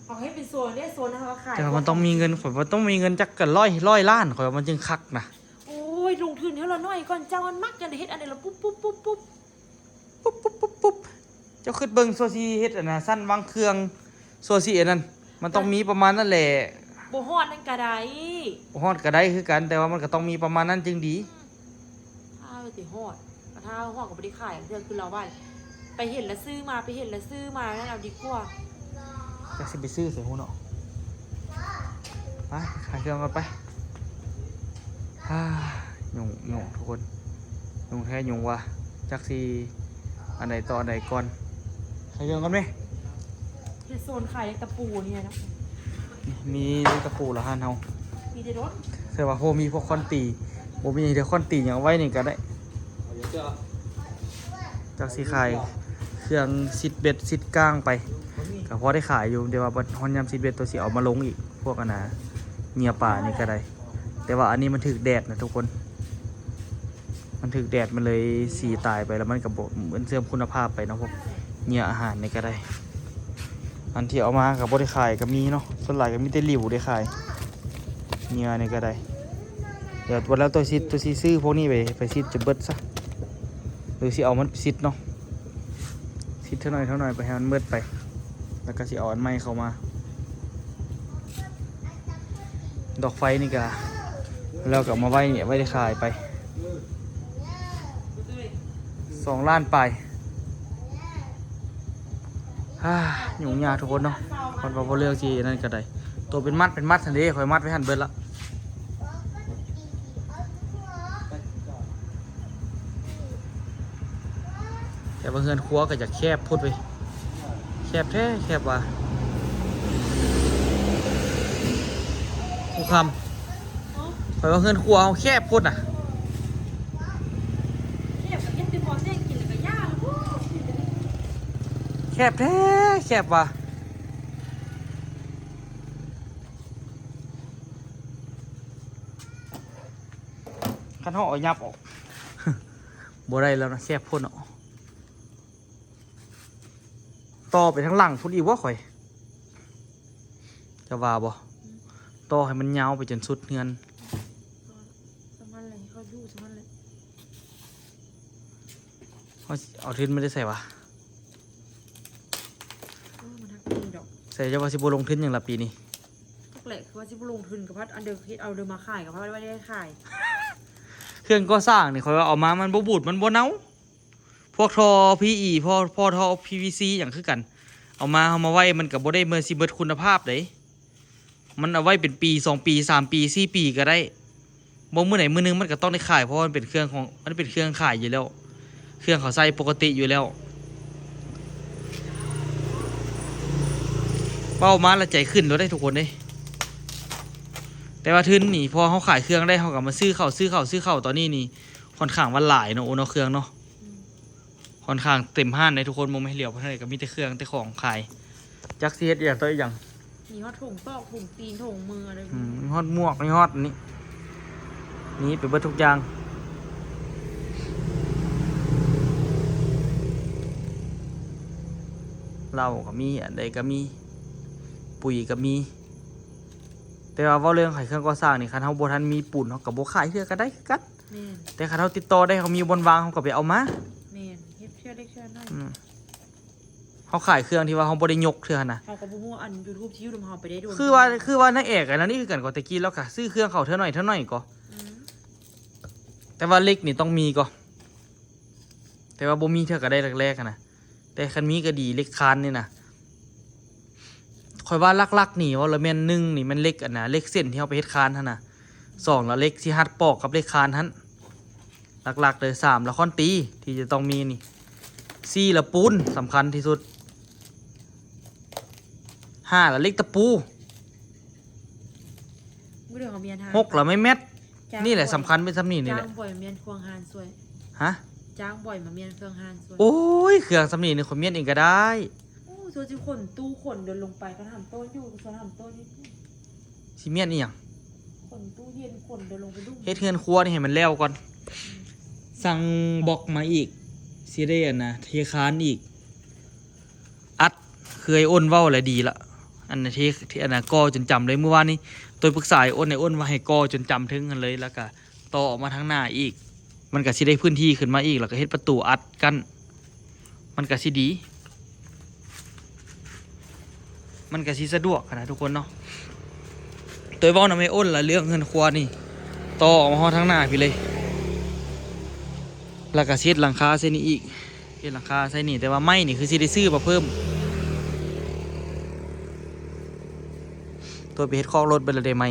ເຮົາເຮັດເປັນໂຊນເດ້ ໂຊນເຮົາຂາຍ ແຕ່ວ່າມັນຕ້ອງມີເງິນ ຂ້ອຍວ່າຕ້ອງມີເງິນຈັກກະຮ້ອຍ ຮ້ອຍລ້ານ ຂ້ອຍວ່າມັນຈຶ່ງຄັກນະ ໂອ້ຍ ລົງທຶນເທື່ອລະໜ້ອຍກ່ອນ ຈັ່ງມັນມັກ ຈັ່ງໄດ້ເຮັດອັນໃດລະປຸບໆໆໆ ປຸບໆໆໆ ເຈົ້າຄິດເບິ່ງ ຊົ່ວຊິເຮັດອັນນ່າ ຊັ້ນວາງເຄື່ອງ ຊົ່ວຊິອັນນັ້ນ ມັນຕ້ອງມີປະມານນັ້ນແຫຼະ ບໍ່ຮອດນັ້ນກະໄດ້ ບໍ່ຮອດກະໄດ້ຄືກັນ ແຕ່ວ່າມັນກະຕ້ອງມີປະມານນັ້ນຈຶ່ງດີ ຖ້າຊິຮອດ ຖ້າຮອດກະບໍ່ໄດ້ຂາຍເທື່ອ ຄືລາວວ່າ ໄປເຫັນລະຊື້ມາ ໄປເຫັນລະຊື້ມາ ນັ້ນເອົາດີກວ່າ ຈັກຊິໄປຊື້ໃສຮູ້ເນາະ ໄປ ຂາຍເຄື່ອງກ່ອນໄປ ຫາ ຍຸງ ຍຸງທຸກຄົນ ຍຸງແທ້ຍຸງວ່າ ຈັກຊິອັນໃດຕໍ່ອັນໃດກ່ອນ ໃສ່ເຄື່ອງກ່ອນເມ ເຮັດໂຊນຂາຍຕະປູນີ້ເນາະ ມີແຕ່ຕະປູລະຮ້ານເຮົາ ມີແຕ່ໂດນ ແຕ່ວ່າບໍ່ມີພວກຄ້ອນຕີ ບໍ່ມີແຕ່ຄ້ອນຕີຫຍັງ ເອົາໄວ້ນີ້ກະໄດ້ ຈັກຊິຂາຍເຄື່ອງຊິດເບັດຊິດກ້າງໄປ ກະພໍໄດ້ຂາຍຢູ່ ແຕ່ວ່າບັດຮອດຍາມຊິດເບັດ ໂຕຊິເອົາມາລົງອີກ ພວກອັນນ່າ ເຫຍື່ອປານີ້ກະໄດ້ ແຕ່ວ່າອັນນີ້ມັນຖືກແດດນະທຸກຄົນ ມັນຖືກແດດ ມັນເລີຍສີຕາຍໄປ ແລ້ວມັນກະບໍ່ ມັນເສື່ອມຄຸນນະພາບໄປເນາະ ພວກເຫຍື່ອອາຫານນີ້ກະໄດ້ ອັນທີ່ເອົາມາກະບໍ່ໄດ້ຂາຍກະມີເນາະ ສ່ວນຫຼາຍກະມີແຕ່ຫຼິວໄດ້ຂາຍ ເຫຍື່ອນີ້ກະໄດ້ ດຽວ ແລ້ວໂຕຊິ ໂຕຊິຊື້ພວກນີ້ໄປ ໄປຊິດຈົນເບິດຊະ ຫຼືຊິເອົາມັນໄປຊິດເນາະ ຕິດເທື່ອໜ້ອຍເທື່ອໜ້ອຍໄປໃຫ້ມັນໝົດໄປ ແລ້ວກໍຊິເອົາອັນໃໝ່ເຂົ້າມາ. ດອກໄຟນີ້ກໍ ແລ້ວກໍເອົາມາໄວ້ນີ້ ໄວ້ໄດ້ຂາຍໄປ ສອງລ້ານປາຍ. ຫາ ຫຍຸ້ງຍາກທຸກຄົນເນາະ ເພາະວ່າບໍ່ເລືອກຊິນັ້ນກໍໄດ້ ໂຕເປັນມັດເປັນມັດຫັ້ນເດ້ ຂ້ອຍມັດໄວ້ຫັ້ນເບິດລະ. ແຕ່ວ່າເຮືອນຄົວກໍຢາກແຄບໂພດເວີຍ ແຄບແທ້ແຄບວ່າ. ຄູຄຳ ຂ້ອຍວ່າເຮືອນຄົວເຮົາແຄບໂພດນະ. ແຄບກໍເຮັດແຕ່ພໍແຊງກິນແລ້ວກໍຢ່າລະບໍ ແຄບແທ້ແຄບວ່າ. ຄັນເຮົາເອົາຫຍັບອອກ ບໍ່ໄດ້ແລ້ວນະ ແຄບໂພດເນາະ. ຕໍ່ໄປທາງຫຼັງພຸ້ນອີກບໍ່ຂ້ອຍ ຈະວ່າບໍ່? ອືມ ຕໍ່ໃຫ້ມັນຍາວໄປຈົນສຸດເຮືອນ ສ່ຳນັ້ນແຫຼະ ເຮົາຢູ່ສ່ຳນັ້ນແຫຼະ. ເຮົາຊິເອົາທຶນມາແຕ່ໃສວະ? ໂອ້ ມັນຮັກດີດອກ. ໃສ ເຈົ້າວ່າຊິບໍ່ລົງທຶນຫຍັງລະປີນີ້? ຈັກແຫຼະ ຄືວ່າຊິບໍ່ລົງທຶນ ກໍພັດອັນເດີ ເຮັດເອົາເດີມາຂາຍ ກໍພັດໄວ້ໄດ້ຂາຍ. ເຄື່ອງກໍ່ສ້າງນີ້ ຂ້ອຍວ່າເອົາມາມັນບໍ່ບູດ ມັນບໍ່ເນົ່າ. ພວກທໍ່ ພີອີ ພໍ ພໍທໍ່ ພີວີຊີ ຫຍັງຄືກັນ ເອົາມາ ເຮົາມາໄວ້ ມັນກໍບໍ່ໄດ້ເໝືອນຊິເບິດຄຸນນະພາບເດ້. ມັນເອົາໄວ້ເປັນປີ ສອງປີ ສາມປີ ສີ່ປີກໍໄດ້ ບໍ່ມື້ໃດມື້ໜຶ່ງມັນກໍຕ້ອງໄດ້ຂາຍ ເພາະວ່າມັນເປັນເຄື່ອງຂອງ ມັນເປັນເຄື່ອງຂາຍຢູ່ແລ້ວ ເຄື່ອງເຂົາໃຊ້ປົກກະຕິຢູ່ແລ້ວ. ເວົ້າມາແລ້ວໃຈຂຶ້ນໂລດເດ້ທຸກຄົນເດ້. ແຕ່ວ່າທຶນນີ້ ພໍເຮົາຂາຍເຄື່ອງໄດ້ ເຮົາກໍມາຊື້ເຂົ້າ ຊື້ເຂົ້າ ຊື້ເຂົ້າ ຕອນນີ້ນີ້ ຂ້ອນຂ້າງວ່າຫຼາຍເນາະ ໂອ້ເນາະ ເຄື່ອງເນາະ. ອືມ ຂ້ອນຂ້າງເຕັມຮ້ານເດ້ທຸກຄົນ ບໍ່ແມ່ນຫຼຽວໄປທາງໃດກໍມີແຕ່ເຄື່ອງແຕ່ຂອງຂາຍ ຈັກຊິເຮັດອີ່ຫຍັງຕໍ່ອີ່ຫຍັງ. ມີຮອດຖົງຕອກ ຖົງຕີນ ຖົງມືອະໄລ. ອືມ ມີຮອດໝວກ ມີຮອດນີ້ ມີໄປເບິດທຸກຢ່າງ ເຫຼົ້າກໍມີ ອັນໃດກໍມີ ປຸ໋ຍກໍມີ. ແຕ່ວ່າເວົ້າເລື່ອງຂາຍເຄື່ອງກໍ່ສ້າງນີ້ ຄັນເຮົາບໍ່ທັນມີປູນ ເຮົາກໍບໍ່ຂາຍເທື່ອກໍໄດ້ຄືກັນ. ແມ່ນ ແຕ່ຄັນເຮົາຕິດຕໍ່ໄດ້ ເຮົາມີບ່ອນວາງ ເຮົາກໍໄປເອົາມາ. ແມ່ນ ເຮັດເທື່ອເລັກເທື່ອນ້ອຍ. ອືມ ເຮົາຂາຍເຄື່ອງທີ່ວ່າເຮົາບໍ່ໄດ້ຍົກເທື່ອຫັ້ນນະ ເຮົາກໍບໍ່ຮູ້ວ່າອັນຢູທູບຊິຢູ່ນຳເຮົາໄປໄດ້ດົນ. ຄືວ່າ ຄືວ່ານາງແອກອັນນັ້ນນີ້ຄືກັນກໍ ແຕ່ກີ້ລາວກໍຊື້ເຄື່ອງເຂົາເທື່ອໜ້ອຍເທື່ອໜ້ອຍກໍ. ອືມ ແຕ່ວ່າເຫຼັກນີ້ຕ້ອງມີກໍ ແຕ່ວ່າບໍ່ມີເທື່ອກໍໄດ້ແລກໆຫັ້ນນະ. ແຕ່ຄັນມີກໍດີ ເຫຼັກຄານນີ້ນະ ຂ້ອຍວ່າຫຼັກໆນີ້ເວົ້າລະແມ່ນ ໜຶ່ງນີ້ແມ່ນເຫຼັກອັນນະ ເຫຼັກເສັ້ນທີ່ເຮົາໄປເຮັດຄານຫັ້ນນະ. ສອງລະເຫຼັກຊິຮັດປອກກັບເຫຼັກຄານຫັ້ນ ຫຼັກໆເລີຍ. ສາມລະຄ້ອນຕີທີ່ຈະຕ້ອງມີນີ້. ສີ່ລະປູນ ສຳຄັນທີ່ສຸດ. ຫ້າລະເຫຼັກຕະປູ. ບໍ່ໄດ້ເອົາມຽນຫາ. ຫົກລະໄມ້ແມັດ. ຈ້າງ ນີ້ແຫຼະ ບໍ່ ສຳຄັນເປັນສ່ຳນີ້ນີ້ແຫຼະ. ຈ້າງບ່ອຍມາມ້ຽນເຄື່ອງຮ້ານຊ່ວຍ. ຮະ? ຈ້າງບ່ອຍມາມ້ຽນເຄື່ອງຮ້ານຊ່ວຍ. ໂອ້ຍ ເຄື່ອງສ່ຳນີ້ນີ້ ຂ້ອຍມ້ຽນເອງກໍໄດ້. ໂອ້ ສ່ວນຊິຂົນຕູ້ຂົນດົນລົງໄປ ຄັນຫາມໂຕນຢູ່ ສ່ວນຫາມໂຕນນີ້ ຊິມ້ຽນອີ່ຫຍັງ? ຂົນຕູ້ເຢັນ ຂົນໂດນລົງໄປດຸ້ມ. ເຮັດເຮືອນຄົວນີ້ໃຫ້ມັນແລ້ວກ່ອນ. ອືມ ສັ່ງບລັອກມາອີກ ຊິໄດ້ອັນນະ ເທຄານອີກ ອັດ ຄືໄອ້ອ້ນເວົ້າແຫຼະດີລະ. ອັນນະ ເທ ເທ ອັນນະ ກໍ່ຈົນຈຳເລີຍ. ມື້ວານນີ້ໂຕປຶກສາໄອ້ອ້ນ ໄອ້ອ້ນວ່າໃຫ້ກໍ່ຈົນຈຳເທິງຫັ້ນເລີຍ ແລ້ວກະຕໍ່ອອກມາທາງໜ້າອີກ ມັນກະຊິໄດ້ພື້ນທີ່ຂຶ້ນມາອີກ ແລ້ວກະເຮັດປະຕູອັດກັ້ນ ມັນກະຊິດີ ມັນກະຊິສະດວກຫັ້ນນະທຸກຄົນເນາະ. ໂຕເວົ້ານຳໄອ້ອ້ນລະເລື່ອງເຮືອນຄົວນີ້ ຕໍ່ອອກມາຮອດທາງໜ້າພີ້ເລີຍ ແລ້ວກະຊິເຮັດຫຼັງຄາໃສ່ນີ້ອີກ ເຮັດຫຼັງຄາໃສ່ນີ້. ແຕ່ວ່າໄມ້ນີ້ຄືຊິໄດ້ຊື້ມາເພີ່ມ ໂຕໄປເຮັດຄອກລົດເບິດລະເດ້ໄມ້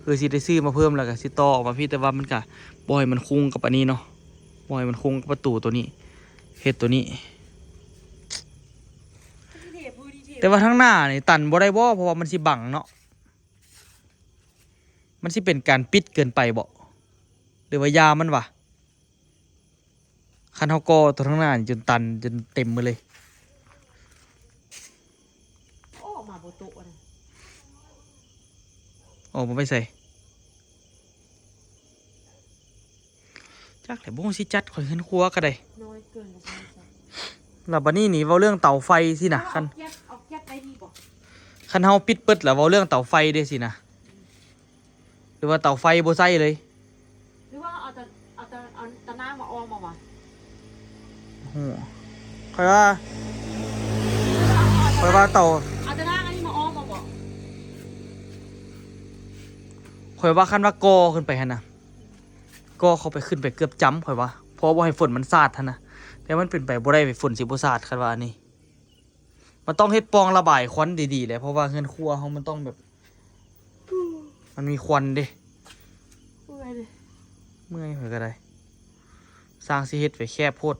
ຄືຊິໄດ້ຊື້ມາເພີ່ມ ແລ້ວກະຊິຕໍ່ອອກມາພີ້ ແຕ່ວ່າມັນກະບໍ່ໃຫ້ມັນຄຸງກັບອັນນີ້ເນາະ. ບໍ່ໃຫ້ມັນຄົງກັບປະຕູໂຕນີ້ ເຮັດໂຕນີ້. ແຕ່ວ່າທາງໜ້ານີ້ຕັນບໍ່ໄດ້ບໍ່? ເພາະວ່າມັນຊິບັງເນາະ. ມັນຊິເປັນການປິດເກີນໄປບໍ່? ຫຼືວ່າຢ່າມັນວະ? ຄັນເຮົາກໍ່ໂຕທາງໜ້ານີ້ຈົນຕັນ ຈົນເຕັມໝົດເລີຍ. ໂອ້ ອອກມາບໍ່ໂຕະນະ. ອອກມາໄປໃສ? ຈັກແຫຼະ ບໍ່ຮູ້ຊິຈັດ ຂ້ອຍເຮືອນຄົວກໍໄດ້ ນ້ອຍເກີນ ແລ້ວບັດນີ້ນີ້ເວົ້າເລື່ອງເຕົາໄຟຊີ້ນະ ຄັນ ເອົາແກັສ ເອົາແກັສໄດ້ດີບໍ່? ຄັນເຮົາປິດເບິດແລ້ວ ເວົ້າເລື່ອງເຕົາໄຟເດ້ຊີ້ນະ ຫຼືວ່າເຕົາໄຟບໍ່ໃຊ້ເລີຍ? ຫຼືວ່າເອົາແຕ່ ເອົາແຕ່ ເອົາຕາໜ້າມາອອມເອົາຫວາ? ໂອ້ ຂ້ອຍວ່າ ຂ້ອຍວ່າເຕົາ ເອົາແຕ່ທາງອັນນີ້ມາອ້ອມເອົາບໍ? ຂ້ອຍວ່າຄັນວ່າກໍ່ຂຶ້ນໄປຫັ້ນນະ ກໍ່ເຂົ້າໄປ ຂຶ້ນໄປເກືອບຈ້ຳ ຂ້ອຍວ່າ ເພາະວ່າບໍ່ໃຫ້ຝົນມັນສາດຫັ້ນນະ ແຕ່ມັນເປັນໄປບໍ່ໄດ້ ຝົນຊິບໍ່ສາດ ຄັນວ່າອັນນີ້ ມັນຕ້ອງເຮັດປ່ອງລະບາຍຄວັນດີໆແຫຼະ ເພາະວ່າເຮືອນຄົວເຮົາມັນຕ້ອງແບບ ມັນມີຄວັນເດ້. ເມື່ອຍເດ້ ເມື່ອຍ ຂ້ອຍກໍໄດ້ ຊ່າງຊິເຮັດໄປແຄບໂພດ.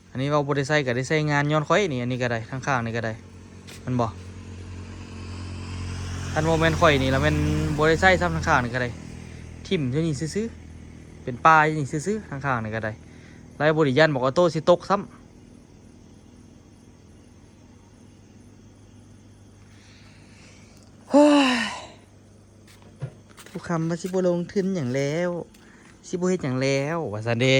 ອັນນີ້ເວົ້າບໍ່ໄດ້ໃຊ້ກໍໄດ້ໃຊ້ງານຍ້ອນຂ້ອຍນີ້ ອັນນີ້ກໍໄດ້ ທາງຂ້າງນີ້ກໍໄດ້ ແມ່ນບໍ່? ຄັນບໍ່ແມ່ນຂ້ອຍນີ້ລະແມ່ນບໍ່ໄດ້ໃຊ້ຊ້ຳ ທາງຂ້າງນີ້ກໍໄດ້ ຖິ້ມຢູ່ນີ້ຊື່ໆ ເປັນປ່າຢູ່ນີ້ຊື່ໆ ທາງຂ້າງນີ້ກໍໄດ້ ລາວບໍ່ໄດ້ຢ້ານບັກອອໂຕ້ຊິຕົກຊ້ຳ. ໂອ້ຍ ຜູ້ຄຳວ່າຊິບໍ່ລົງທຶນຫຍັງແລ້ວ ຊິບໍ່ເຮັດຫຍັງແລ້ວ ວ່າຊັ້ນເດ້.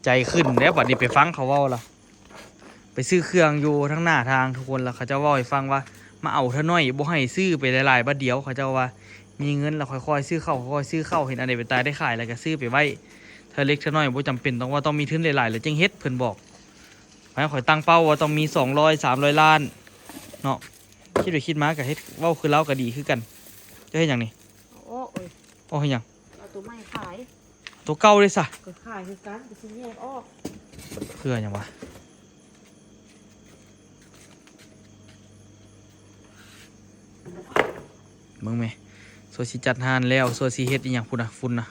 ໃຈຂຶ້ນແລ້ວ ບັດນີ້ໄປຟັງເຂົາເວົ້າລະ ໄປຊື້ເຄື່ອງຢູ່ທາງໜ້າທາງ ທຸກຄົນລະ ເຂົາເຈົ້າເວົ້າໃຫ້ຟັງວ່າ ມາເອົາເທື່ອໜ້ອຍ ບໍ່ໃຫ້ຊື້ໄປຫຼາຍໆ ບາດດຽວ ເຂົາເຈົ້າວ່າ ມີເງິນລະຄ່ອຍໆຊື້ເຂົ້າ ຄ່ອຍໆຊື້ເຂົ້າ ເຫັນອັນໃດເປັນຕາໄດ້ຂາຍລະກະຊື້ໄປໄວ້ ເທື່ອເລັກເທື່ອໜ້ອຍ ບໍ່ຈຳເປັນຕ້ອງວ່າຕ້ອງມີທຶນຫຼາຍໆ ລະຈຶ່ງເຮັດ ເພິ່ນບອກ. ໃຫ້ຂ້ອຍຕັ້ງເປົ້າວ່າຕ້ອງມີສອງຮ້ອຍ ສາມຮ້ອຍລ້ານເນາະ ຄິດໄປຄິດມາກໍເຮັດ ເວົ້າຄືລາວກໍດີຄືກັນ. ເຈົ້າເຮັດຫຍັງນີ້? ເອົາອອກເອີຍ. ອອກເຮັດຫຍັງ? ເອົາໂຕໃໝ່ຂາຍ. ໂຕເກົ່າເດ້ຊະ? ກໍຂາຍຄືກັນ ກໍຊິແຍກອອກ. ເພື່ອຫຍັງວະ? ເບິ່ງແມ ສ່ວນຊິຈັດຮ້ານແລ້ວ ສ່ວນຊິເຮັດອີ່ຫຍັງພຸ້ນນະ ຝຸ່ນນະ.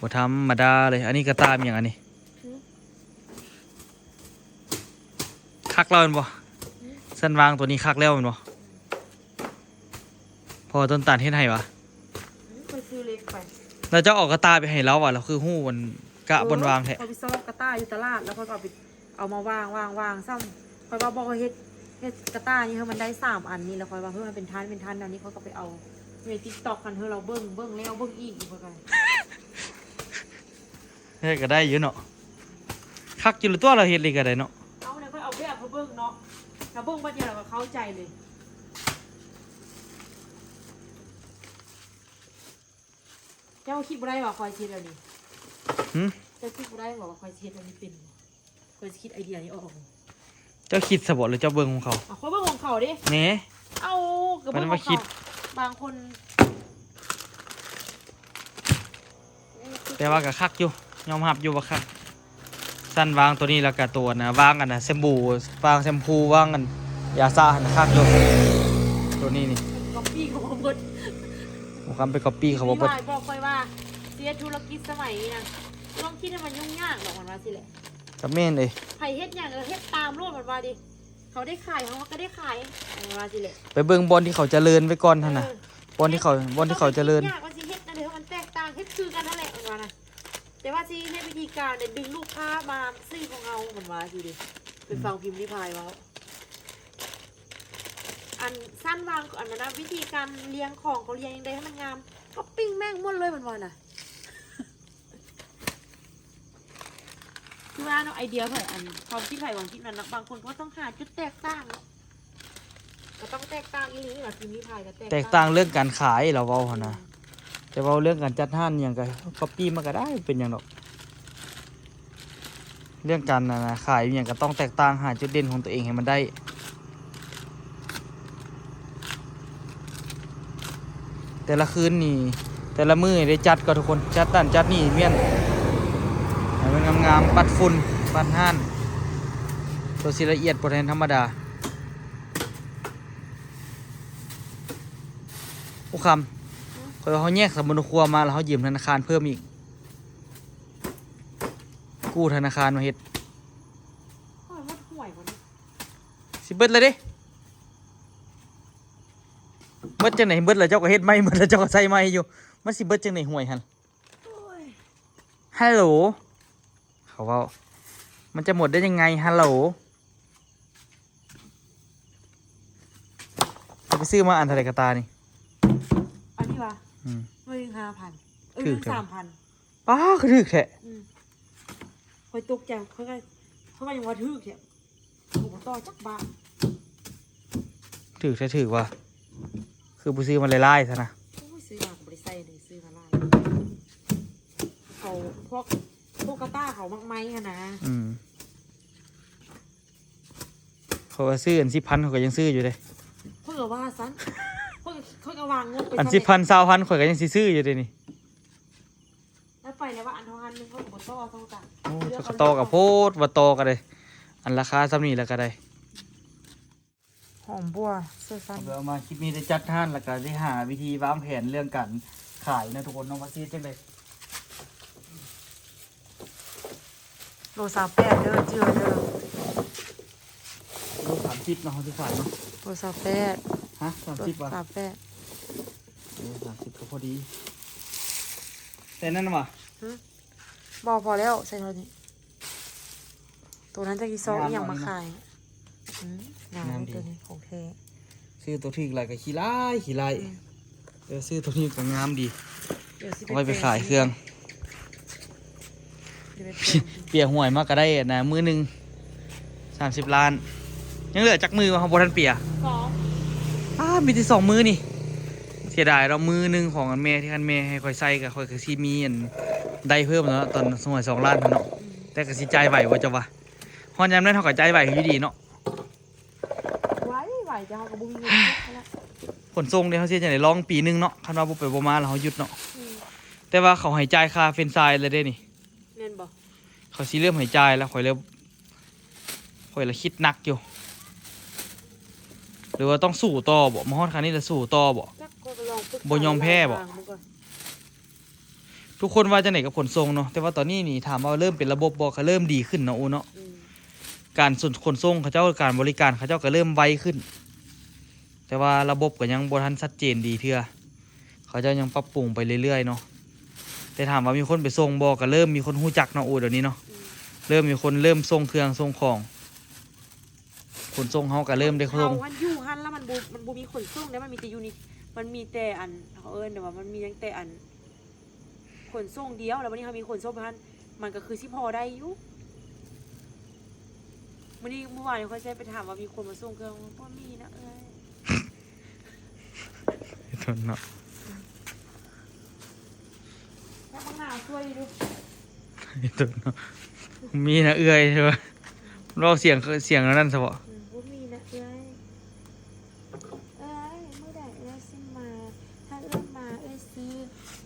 ບໍ່ທຳມະດາເລີຍ. ອັນນີ້ກະຕ່າມຫຍັງອັນນີ້? ຫື? ຄັກແລ້ວແມ່ນບໍ່? ຫື? ຊັ້ນວາງໂຕນີ້ຄັກແລ້ວແມ່ນບໍ່? ເພາະວ່າຕົ້ນຕານເຮັດໃຫ້ຫວາ? ຫື? ຂ້ອຍຊື້ເຫຼັກໄປ. ແລ້ວເຈົ້າເອົາກະຕ່າໄປໃຫ້ລາວຫວາ? ລາວຄືຮູ້ອັນກະບ່ອນວາງແທ້. ໂອ້ຍ ຂ້ອຍໄປຊອກກະຕ່າຢູ່ຕະຫຼາດ ແລ້ວຂ້ອຍກໍເອົາໄປ ເອົາມາວາງ ວາງ ວາງຊ້ຳ. ຂ້ອຍວ່າບໍ່ ຂ້ອຍເຮັດ ເຮັດກະຕ່ານີ້ໃຫ້ມັນໄດ້ສາມອັນນີ້ ແລ້ວຂ້ອຍວ່າເຮີ້ ມັນເປັນທ່ານ ເປັນທ່ານແນວນີ້ ຂ້ອຍກໍໄປເອົາຢູ່ໃນຕິກຕັອກຫັ້ນ ເຮີ້ ລາວເບິ່ງ ເບິ່ງແລ້ວເບິ່ງອີກຢູ່ ຂ້ອຍກໍ ເຮັດກໍໄດ້ຢູ່ເນາະ ຄັກຢູ່ລະຕົວະ ລາວເຮັດນີ້ກໍໄດ້ເນາະ. ເອົາແລ້ວຂ້ອຍເອົາແບບໃຫ້ເບິ່ງເນາະ ລາວເບິ່ງບາດດຽວລາວກໍເຂົ້າໃຈເລີຍ. ເຈົ້າຄິດບໍ່ໄດ້ວ່າຂ້ອຍຊິເຮັດແນວນີ້. ຫື? ເຈົ້າຄິດບໍ່ໄດ້ບໍ່ວ່າຂ້ອຍຊິເຮັດແນວນີ້ເປັນ. ຂ້ອຍຊິຄິດໄອເດຍນີ້ອອກ. ເຈົ້າຄິດຊະບໍ ຫຼືເຈົ້າເບິ່ງຂອງເຂົາ? ເອົາ ຂ້ອຍເບິ່ງຂອງເຂົາເດ້. ແນ່. ເອົາ ກໍເບິ່ງຂອງເຂົາ. ບາງຄົນ ແຕ່ວ່າກໍຄັກຢູ່ ຍອມຮັບຢູ່ວ່າຄັກ. ຊັ້ນວາງໂຕນີ້ ແລ້ວກໍໂຕອັນນະ ວາງອັນນະ ແຊມບູ ວາງແຊມພູ ວາງອັນຢາສະຫັ້ນ ຄັກຢູ່. ໂຕນີ້ນີ້ ກັອບປີ້ເຂົາບໍ່ໝົດ. ບໍ່ຄຳໄປກັອບປີ້ເຂົາບໍ່ໝົດ. ມີຫວາຍບອກຂ້ອຍວ່າ ຊິເຮັດທຸລະກິດສະໄໝນີ້ນະ ຕ້ອງຄິດໃຫ້ມັນຫຍຸ້ງຍາກດອກ ມັນວ່າຊີ້ແຫຼະ. ກໍແມ່ນເດ້ ໃຜເຮັດຫຍັງກໍເຮັດຕາມໂລດ ມັນວ່າເດ້. ເຂົາໄດ້ຂາຍ ເຮົາກໍໄດ້ຂາຍ ມັນວ່າຊີ້ແຫຼະ. ໄປເບິ່ງບ່ອນທີ່ເຂົາຈະເລີນໄວ້ກ່ອນຫັ້ນນະ. ເອີ ບ່ອນທີ່ເຂົາ ບ່ອນທີ່ເຂົາຈະເລີນ. ມັນຊິເຮັດຫຍັງ ມັນຊິເຮັດແນວໃດໃຫ້ມັນແຕກຕ່າງ ເຮັດຄືກັນຫັ້ນແຫຼະ ມັນວ່ານະ. ແຕ່ວ່າຊິເຮັດວິທີການໃດດຶງລູກຄ້າມາຊື້ຂອງເຮົາ ມັນວ່າຊີ້ເດ້. ເປັນ ອືມ ຟັງພິມລິພາຍເວົ້າ. ອັນຊັ້ນວາງ ອັນນັ້ນນະ ວິທີການລຽງຂອງ ເຂົາລຽງຈັ່ງໃດໃຫ້ມັນງາມ ກໍປີ້ງແມ່ງໝົດເລີຍ ມັນວ່ານະ. ຄືວ່າເນາະ ໄອເດຍໃຜ ອັນຄວາມຄິດໃຜຄວາມຄິດມັນເນາະ. ບາງຄົນກໍຕ້ອງຫາຈຸດແຕກຕ່າງເນາະ ກໍຕ້ອງແຕກຕ່າງອີ່ຫຼີ. ວ່າຊິມີໃຜກໍແຕກ ແຕກຕ່າງເລື່ອງການຂາຍ ລາວເວົ້າຫັ້ນນະ. ອືມ ແຕ່ເວົ້າເລື່ອງການຈັດຮ້ານອີ່ຫຍັງກໍກັອບປີ້ມາກໍໄດ້ ເປັນຫຍັງດອກ. ເລື່ອງການ ອັນນະ ຂາຍອີ່ຫຍັງກໍຕ້ອງແຕກຕ່າງ ຫາຈຸດເດັ່ນຂອງຕົວເອງໃຫ້ມັນໄດ້. ແຕ່ລະຄືນນີ້ ແຕ່ລະມື້ນີ້ໄດ້ຈັດກໍທຸກຄົນ ຈັດນັ້ນຈັດນີ້ ມ້ຽນໃຫ້ມັນງາມໆ ປັດຝຸ່ນ ປັດຮ້ານ ໂຕຊິລະອຽດບໍ່ແມ່ນທຳມະດາ. ໂອ້ ຄຳ ຂ້ອຍວ່າເຮົາແຍກສຳມະໂນຄົວມາ ແລ້ວເຮົາຢືມທະນາຄານເພີ່ມອີກ ກູ້ທະນາຄານມາເຮັດ. ຂ້ອຍໝົດຫວຍບໍ່ນີ້ ຊິເບິດແລ້ວເດ້. ເບິດຈັ່ງໃດ? ເບິດແລ້ວເຈົ້າກໍເຮັດໃໝ່ ເບິດແລ້ວເຈົ້າກໍໃຊ້ໃໝ່ຢູ່. ມັນຊິເບິດຈັ່ງໃດຫວຍຫັ້ນ? ໂອ້ຍ ຮັລໂຫຼ ເຂົາເວົ້າ ມັນຈະໝົດໄດ້ຍັງໄງ ຮັລໂຫຼ. ເຮົາໄປຊື້ມາອັນເທົ່າໃດກະຕ່ານີ້? ອັນນີ້ຫວາ? ອືມ ໜ່ວຍໜຶ່ງຫ້າພັນ ເອີ ຖືກແທ້ ໜຶ່ງສາມພັນ. ປ້າ ຄືຖືກແທ້. ອືມ ຂ້ອຍຕົກໃຈ ຂ້ອຍກໍ ຂ້ອຍກໍຍັງວ່າຖືກແທ້. ໂອ້ ບໍ່ຕໍ່ຈັກບາດ. ຖືກແທ້ ຖືກວ່າ ຄືບໍ່ຊື້ມາຫຼາຍໆຊະນະ. ໂອ້ຍ ຊື້ມາກໍບໍ່ໄດ້ໃສ່ເລີຍ ຊື້ມາຫຼາຍ ເຂົາ ພວກກະຕ້າເຂົາມັກໄມ້ຫັ້ນນະ. ອືມ ຂ້ອຍວ່າຊື້ອັນສິບພັນ ຂ້ອຍກໍຍັງຊື້ຢູ່ເດ້. ຂ້ອຍກໍວ່າຊັ້ນ ຂ້ອຍ ຂ້ອຍກໍວາງເງິນໄປ ອັນສິບພັນ ຊາວພັນ ຂ້ອຍກໍຍັງຊິຊື້ຢູ່ເດ້ນີ້. ແລ້ວໄປແລ້ວວ່າອັນເທົ່າອັນໜຶ່ງ ຂ້ອຍກໍບໍ່ຕໍ່ເທົ່າກັນ. ໂອ້ ເຂົາກໍຕໍ່ກັບໂພດ ວ່າຕໍ່ກໍໄດ້ ອັນລາຄາສ່ຳນີ້ແລ້ວກໍໄດ້. ຫອມບົ່ວ ເຊື່ອຊັ້ນ. ເອົາມາຄລິບນີ້ໄດ້ຈັດຮ້ານ ແລ້ວກໍໄດ້ຫາວິທີວາງແຜນເລື່ອງການຂາຍນະທຸກຄົນເນາະ ວ່າຊິເຮັດຈັ່ງໃດ. ໂລຊາວແປດເດີ ຈື່ໄວ້ເດີ. ໂລສາມສິບເນາະ ເຮົາຊິຂາຍເນາະ. ໂລຊາວແປດ. ຮະ ສາມສິບຫວາ? ໂລສາມແປດ. ໂອ້ ສາມສິບກໍພໍດີ. ແຕ່ນັ້ນຫວາ? ຫຶ? ບໍ່ ພໍແລ້ວ ໃສ່ເທົ່ານີ້. ໂຕນັ້ນຈັກຊິຊອກອີ່ຫຍັງມາຂາຍ. ງາມບໍ່? ອືມ ງາມ ງາມດີ ໂຕນີ້ຂອງແທ້. ຊື້ໂຕຖືກຫຼາຍກໍຂີ້ລ້າຍ ຂີ້ລ້າຍ. ອືມ ເອີ ຊື້ໂຕນີ້ກໍງາມດີ ເອົາໄວ້ໄປຂາຍເຄື່ອງ. ເປັຍຫວຍມາກໍໄດ້ອັນນະ ມື້ໜຶ່ງສາມສິບລ້ານ. ຍັງເຫຼືອຈັກມື້ວະ ເຮົາບໍ່ທັນເປຍ? ສອງ. ອ້າ ມີແຕ່ສອງມື້ນີ້. ເສຍດາຍເນາະ ມື້ໜຶ່ງຂອງອັນແມ່ ທີ່ຄັນແມ່ໃຫ້ຂ້ອຍໃຊ້ກໍ ຂ້ອຍກໍຊິມີອັນໄດ້ເພີ່ມເນາະ ຕອນສອງຮ້ອຍສອງລ້ານເນາະ. ອືມ ແຕ່ກໍຊິຈ່າຍໄຫວບໍ່ ເຈົ້າວ່າ? ຮອດຍາມນັ້ນເຮົາກໍຈ່າຍໄຫວຢູ່ດີເນາະ. ໄຫວ ໄຫວ ແຕ່ເຮົາກໍບໍ່ມີເງິນເກັບຫັ້ນລະ. ຂົນສົ່ງເດ້ ເຮົາຊິເຮັດຈັ່ງໃດ? ລອງປີໜຶ່ງເນາະ ຄັນວ່າບໍ່ໄປບໍ່ມາແລ້ວເຮົາຢຸດເນາະ. ອືມ ແຕ່ວ່າເຂົາໃຫ້ຈ່າຍຄ່າເຟຣນຊາຍແລ້ວເດ້ນີ້. ແມ່ນບໍ່? ເຂົາຊິເລີ່ມໃຫ້ຈ່າຍແລ້ວ ຂ້ອຍເລີ່ມ ຂ້ອຍລະຄິດໜັກຢູ່. ຫຼືວ່າຕ້ອງສູ້ຕໍ່ບໍ່? ມາຮອດຂັ້ນນີ້ລະສູ້ຕໍ່ບໍ່? ຈັກ ຂ້ອຍກໍລອງປຶກສາ ບໍ່ຍອມແພ້ບໍ່? ເວລາວ່າງເບິ່ງກ່ອນ. ທຸກຄົນວ່າຈັ່ງໃດກັບຂົນສົ່ງເນາະ ແຕ່ວ່າຕອນນີ້ນີ້ ຖາມວ່າເລີ່ມເປັນລະບົບບໍ່? ກໍເລີ່ມດີຂຶ້ນເນາະ ໂອ້ເນາະ. ອືມ ການຂົນ ຂົນສົ່ງເຂົາເຈົ້າ ການບໍລິການເຂົາເຈົ້າກໍເລີ່ມໄວຂຶ້ນ ແຕ່ວ່າລະບົບກໍຍັງບໍ່ທັນຊັດເຈນດີເທື່ອ. ເຂົາເຈົ້າຍັງປັບປຸງໄປເລື້ອຍໆເນາະ. ແຕ່ຖາມວ່າມີຄົນໄປສົ່ງບໍ່? ກໍເລີ່ມມີຄົນຮູ້ຈັກເນາະ ໂອ້ ດຽວນີ້ເນາະ. ອືມ ເລີ່ມມີຄົນເລີ່ມສົ່ງເຄື່ອງສົ່ງຂອງ. ຂົນສົ່ງເຮົາກໍເລີ່ມໄດ້ສົ່ງ. ເຮົາຫັ້ນຢູ່ຫັ້ນລະ ມັນບໍ່ ມັນບໍ່ມີຂົນສົ່ງເດ້ ມັນມີແຕ່ຢູ່ນີ້ ມັນມີແຕ່ອັນ ເຂົາເອີ້ນວ່າ ມັນມີຍັງແຕ່ອັນ ຂົນສົ່ງດຽວ ແລ້ວບັດນີ້ເຮົາມີຂົນສົ່ງໄປຫັ້ນ ມັນກໍຄືຊິພໍໄດ້ຢູ່. ມື້ນີ້ ມື້ວານນີ້ຂ້ອຍໃຊ້ໄປຖາມວ່າມີຄົນມາສົ່ງເຄື່ອງ ບໍ່ມີນະເອື້ອຍ. ໂດນເນາະ. ແລ້ວບັກໜາວຊ່ວຍຢູ່. ໂດນເນາະ. ມີນະເອື້ອຍ ວ່າ ເວົ້າສຽງ ສຽງອັນນັ້ນຊະເບາະ. ອືມ ບໍ່ມີນະເອື້ອຍ. ເອື້ອຍ ມື້ໃດເອື້ອຍຊິມາ? ຖ້າເອື້ອຍມາ ເອື້ອຍຊື້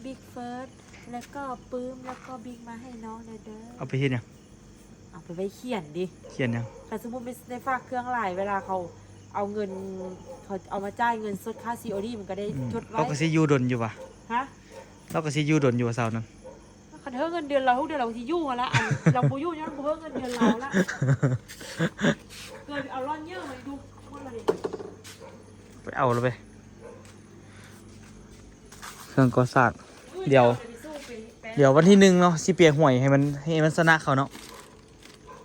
ບິກເຟີດ ແລ້ວກໍປຶ້ມ ແລ້ວກໍບິກມາໃຫ້ນ້ອງແດ່ເດີ. ເອົາໄປເຮັດຫຍັງ? ເອົາໄປໄວ້ຂຽນເດ້. ຂຽນຫຍັງ? ຄັນສົມມຸດໄດ້ຝາກເຄື່ອງຫຼາຍ ເວລາເຂົາເອົາເງິນ ເຂົາເອົາມາຈ່າຍເງິນສົດຄ່າຊີໂອດີ ມັນກໍໄດ້ ອືມ ຈົດໄວ້. ລາວກໍຊິຢູ່ດົນຢູ່ຫວາ? ຮະ? ລາວກໍຊິຢູ່ດົນຢູ່ຫວາ ຊາວນັ້ນ? ຄັນເຮີເງິນເດືອນລາວທຸກເດືອນ ລາວກໍຊິຢູ່ຫັ້ນລະ. ອັນລາວບໍ່ຢູ່ຍ້ອນບໍ່ເຮີເງິນເດືອນລາວລະ. ເກີດເອົາລ້ອນເຍີ້ມາດູໝົດລະເດ. ໄປເອົາລະໄປ. ເຄື່ອງກໍ່ສ້າງ. ດຽວ ດຽວວັນທີໜຶ່ງເນາະ ຊິເປຍຫວຍໃຫ້ມັນ ໃຫ້ມັນຊະນະເຂົາເນາະ.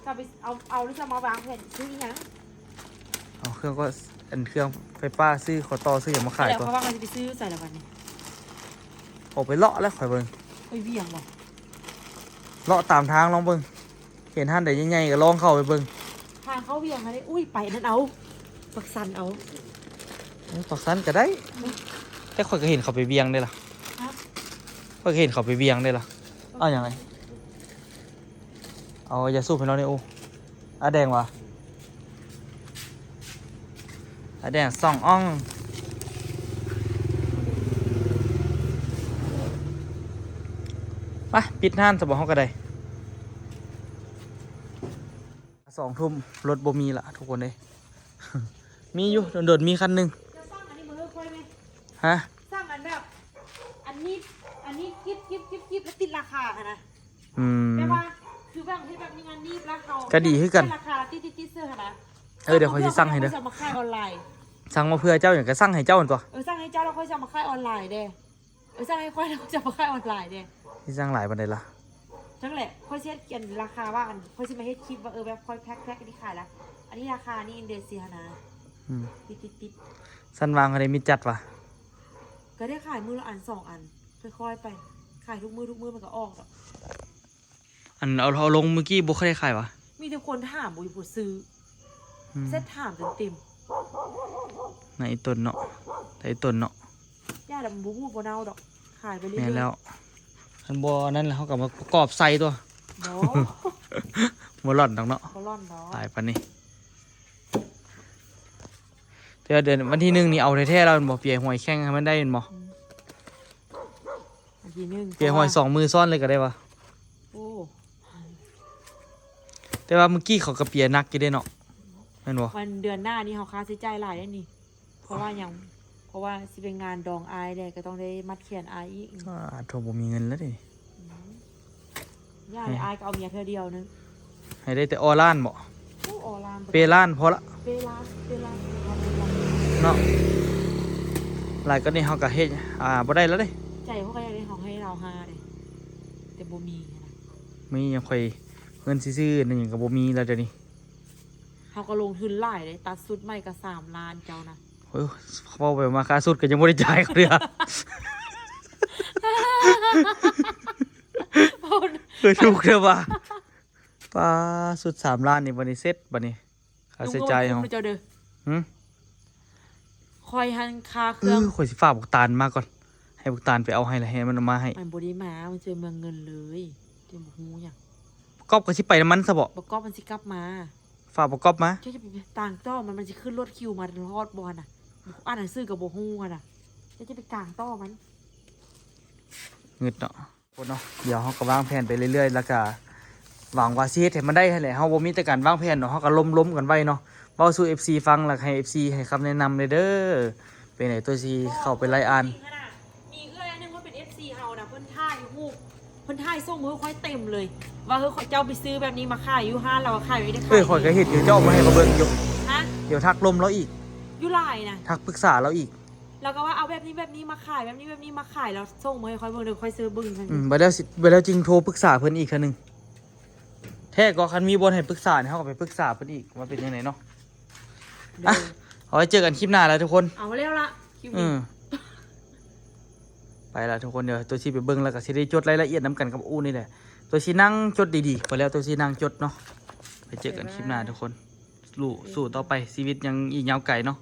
ຈະໄປເອົາ ເອົາ ຫຼືຈະມາວາງແຜນຊື້ອີ່ຫຍັງ? ເອົາເຄື່ອງກໍ ອັນເຄື່ອງໄຟຟ້າ ຊື້ຂໍ້ຕໍ່ ຊື້ຫຍັງມາຂາຍກ່ອນ. ແລ້ວເຂົາວ່າເຂົາຊິໄປຊື້ໃສລະບັດນີ້? ອອກໄປເລາະແລ້ວ ຂ້ອຍເບິ່ງ. ໄປວຽງບໍ່? ເລາະຕາມທາງລອງເບິ່ງ. ເຫັນຮ້ານໃດໃຫຍ່ໆກໍລອງເຂົ້າໄປເບິ່ງ. ທາງເຂົ້າວຽງຫັ້ນເດ້. ອຸ້ຍ ໄປນັ້ນເອົາ ປາກຊັນເອົາ. ເອີ ປາກຊັນກໍໄດ້. ແຕ່ຂ້ອຍກໍເຫັນເຂົາໄປວຽງເດ້ລະ. ຮະ? ຂ້ອຍກໍເຫັນເຂົາໄປວຽງເດ້ລະ. ເອົາຫຍັງ? ເອົາຢາສູບໃຫ້ລາວແດ່. ໂອ້ ອາແດງຫວາ? ອາແດງສອງອ່ອງ. ໄປ ປິດຮ້ານຊະບໍ່ ເຮົາກໍໄດ້. ສອງທຸ່ມ ລົດບໍ່ມີລະທຸກຄົນເອີຍ. ມີຢູ່ ດົນໆມີຄັນໜຶ່ງ. ເຈົ້າສັ່ງອັນນີ້ມາເຮີຂ້ອຍແມ. ຮະ? ສັ່ງອັນແບບ ອັນນີ້ ອັນນີ້ກິບໆໆແລ້ວຕິດລາຄາຫັ້ນນະ. ອືມ ແບບວ່າຄືແບບເຮັດແບບມີງານໜີບແລ້ວເຮົາ ກໍດີຄືກັນ ລາຄາຕິດໆໆເຊື່ອຫັ້ນນະ. ເອີ ດຽວຂ້ອຍຊິສັ່ງໃຫ້ເດີ. ເຈົ້າມາຂາຍອອນລາຍ. ສັ່ງມາເພື່ອເຈົ້າຫຍັງ ກໍສັ່ງໃຫ້ເຈົ້າຫັ້ນຕົວະ. ເອີ ສັ່ງໃຫ້ເຈົ້າແລ້ວຂ້ອຍຈະມາຂາຍອອນລາຍເດ້. ເອີ ສັ່ງໃຫ້ຂ້ອຍແລ້ວຈະມາຂາຍອອນລາຍເດ້. ຊິສັ່ງຫຼາຍປານໃດລະ? ຈັກແຫຼະ ຂ້ອຍຊິເຮັດອັນລາຄາວ່າ ອັນ ຂ້ອຍຊິມາເຮັດຄລິບວ່າ ເອີ ແບບຂ້ອຍແພັກໆ ອັນນີ້ຂາຍລະ ອັນນີ້ລາຄານີ້ເດ ຊີ້ຫັ້ນນະ. ອືມ ຕິດໆໆ. ຊັ້ນວາງເຮົາໄດ້ມີຈັດຫວາ? ກໍໄດ້ຂາຍມື້ລະອັນສອງອັນ ຄ່ອຍໆໄປ ຂາຍທຸກມື້ ທຸກມື້ມັນກໍອອກດອກ. ອັນເອົາ ເອົາລົງມື້ກີ້ບໍ່ຄ່ອຍໄດ້ຂາຍຫວາ? ມີແຕ່ຄົນຖາມ ບໍ່ມີຜູ້ຊື້. ອືມ ເຊັດຖາມຈົນເຕັມ. ນາຍຕົ້ນເນາະ ນາຍຕົ້ນເນາະ. ຢ່າລະ ມັນບໍ່ບູດບໍ່ເນົ່າດອກ ຂາຍໄປເລື້ອຍໆ. ແມ່ນແລ້ວ. ຄັນບໍ່ອັນນັ້ນແລ້ວ ເຮົາກໍມາປະກອບໃສ່ຕົວະ. ບໍ່ ບໍ່ຫຼອນດອກເນາະ ບໍ່ຫຼອນດອກ ຫຼາຍປານນີ້. ແຕ່ວ່າເດືອນ ວັນທີໜຶ່ງນີ້ເອົາແທ້ໆແລ້ວແມ່ນບໍ່? ເປຍຫວຍແຂ່ງໃຫ້ມັນໄດ້ແມ່ນບໍ່? ອືມ ວັນທີໜຶ່ງ ເປຍຫວຍສອງມື້ຊ້ອນເລີຍກໍໄດ້ວະ. ໂອ້ ແຕ່ວ່າມື້ກີ້ເຂົາກໍເປຍໜັກຢູ່ເດ້ເນາະ ແມ່ນບໍ່? ວັນເດືອນໜ້ານີ້ເຮົາຄ່າໃຊ້ຈ່າຍຫຼາຍເດ້ນີ້. ເພາະວ່າຫຍັງ? ເພາະວ່າຊິໄປງານດອງອ້າຍແດ່ ກໍຕ້ອງໄດ້ມັດແຂນອ້າຍອີກ. ສາທຸ ບໍ່ມີເງິນແລ້ວເດ້. ອືມ ຢ່າເລີຍ ໃຫ້ ອ້າຍກໍເອົາເມຍເທື່ອດຽວໜຶ່ງ. ໃຫ້ໄດ້ແຕ່ອໍລ້ານບໍ? ໂອ້ ອໍລ້ານ ເປລ້ານພໍລະ ເປລ້ານ ເປລ້ານ ເນາະ. ຫຼາຍກວ່ານີ້ເຮົາກໍເຮັດ ອ່າ ບໍ່ໄດ້ແລ້ວເດ້. ໃຈເຮົາກໍຢາກໄດ້ ເຮົາໃຫ້ລາວຫ້າເດ້ ແຕ່ບໍ່ມີນະ. ມີຫຍັງ ຂ້ອຍເງິນຊື້ໆ ອັນຫຍັງກໍບໍ່ມີແລ້ວດຽວນີ້. ເຮົາກໍລົງທຶນຫຼາຍເດ້ ຕັດຊຸດໃໝ່ກໍສາມລ້ານເຈົ້ານະ. ໂອ້ຍ ເວົ້າໄປມາ ຄ່າຊຸດກໍຍັງບໍ່ໄດ້ຈ່າຍເຂົາເທື່ອ. ເອີ ຖືກແທ້ວ່າ ປ້າ ຊຸດສາມລ້ານນີ້ ບັດນີ້ເສັດ ບັດນີ້ຄ່າໃຊ້ຈ່າຍເຮົາ. ເຈົ້າເດີ ຫື ຂ້ອຍຫັ້ນຄ່າເຄື່ອງ ເອີ ຂ້ອຍຊິຝາກບັກຕານມາກ່ອນ ໃຫ້ບັກຕານໄປເອົາໃຫ້ ລະໃຫ້ມັນເອົາມາໃຫ້. ມັນບໍ່ໄດ້ມາ ມັນຊິເມືອງເງິນເລີຍ ເຈົ້າບໍ່ຮູ້ຫຍັງ. ປະກອບກໍຊິໄປນຳມັນຊະບໍ? ປະກອບມັນຊິກັບມາ. ຝາກປະກອບມາ. ເຈົ້າຈະໄປກາງຕໍ່ມັນ ມັນຊິຂຶ້ນລົດຄິວມາຮອດບໍ່ຫັ້ນນະ? ອ່ານໜັງສືກໍບໍ່ຮູ້ຫັ້ນນະ ເຈົ້າຈະໄປກາງຕໍ່ມັນ. ງຶດເນາະ ຄົນເນາະ. ດຽວເຮົາກໍວາງແຜນໄປເລື້ອຍໆ ແລ້ວກໍຫວັງວ່າຊິເຮັດໃຫ້ມັນໄດ້ຫັ້ນແຫຼະ. ເຮົາບໍ່ມີແຕ່ການວາງແຜນເນາະ ເຮົາກໍລົມໆກັນໄວ້ເນາະ ເວົ້າສູ່ເອັຟຊີຟັງ ແລ້ວໃຫ້ເອັຟຊີໃຫ້ຄຳແນະນຳແດ່ເດີ. ເປັນໃດ ຕົວຊິເຂົ້າໄປໄລ່ອ່ານ. ມີເອື້ອຍອັນໜຶ່ງເພິ່ນເປັນເອັຟຊີເຮົານະ ເພິ່ນຖ່າຍຮູບ ເພິ່ນຖ່າຍສົ່ງມາໃຫ້ຂ້ອຍເຕັມເລີຍ ວ່າ ເອີ ເຈົ້າໄປຊື້ແບບນີ້ມາຂາຍຢູ່ຮ້ານລາວ ຂາຍແບບນີ້ໄດ້ຂາຍ. ເອີ ຂ້ອຍກໍເຫັນຢູ່ ເຈົ້າເອົາມາໃຫ້ຂ້ອຍເບິ່ງຢູ່. ຮະ? ດຽວທັກລົມລາວອີກ. ຢູ່ຫຼາຍນະ ທັກປຶກສາລາວອີກ ລາວກໍວ່າເອົາແບບນີ້ແບບນີ້ມາຂາຍ ແບບນີ້ແບບນີ້ມາຂາຍ ລາວສົ່ງມາໃຫ້ຂ້ອຍເບິ່ງເດີ ຂ້ອຍຊື້ເບິ່ງ. ອືມ ບັດແລ້ວຊິ ບັດແລ້ວຈຶ່ງໂທປຶກສາເພິ່ນອີກເທື່ອໜຶ່ງ. ແທ້ກໍ ຄັນມີບ່ອນໃຫ້ປຶກສານີ້ ເຮົາກໍໄປປຶກສາເພິ່ນອີກວ່າເປັນຈັ່ງໃດເນາະ. ໂດຍ ອ່ະ ເອົາໄວ້ເຈີກັນຄລິບໜ້າແລ້ວທຸກຄົນ. ເອົາແລ້ວລະຄລິບນີ້. ອືມ ໄປລະທຸກຄົນ ດຽວຕົວຊິໄປເບິ່ງ ແລ້ວກໍຊິໄດ້ຈົດລາຍລະອຽດນຳກັນກັບອູ່ນີ້ແຫຼະ. ຕົວຊິນັ່ງຈົດດີໆ ໄປແລ້ວ ຕົວຊິນັ່ງຈົດເນາະ. ໄປເຈີກັນຄລິບໜ້າທຸກຄົນ. ສູ້ ສູ້ຕໍ່ໄປ ຊີວິດຍັງອີກຍາວໄກເນາະ.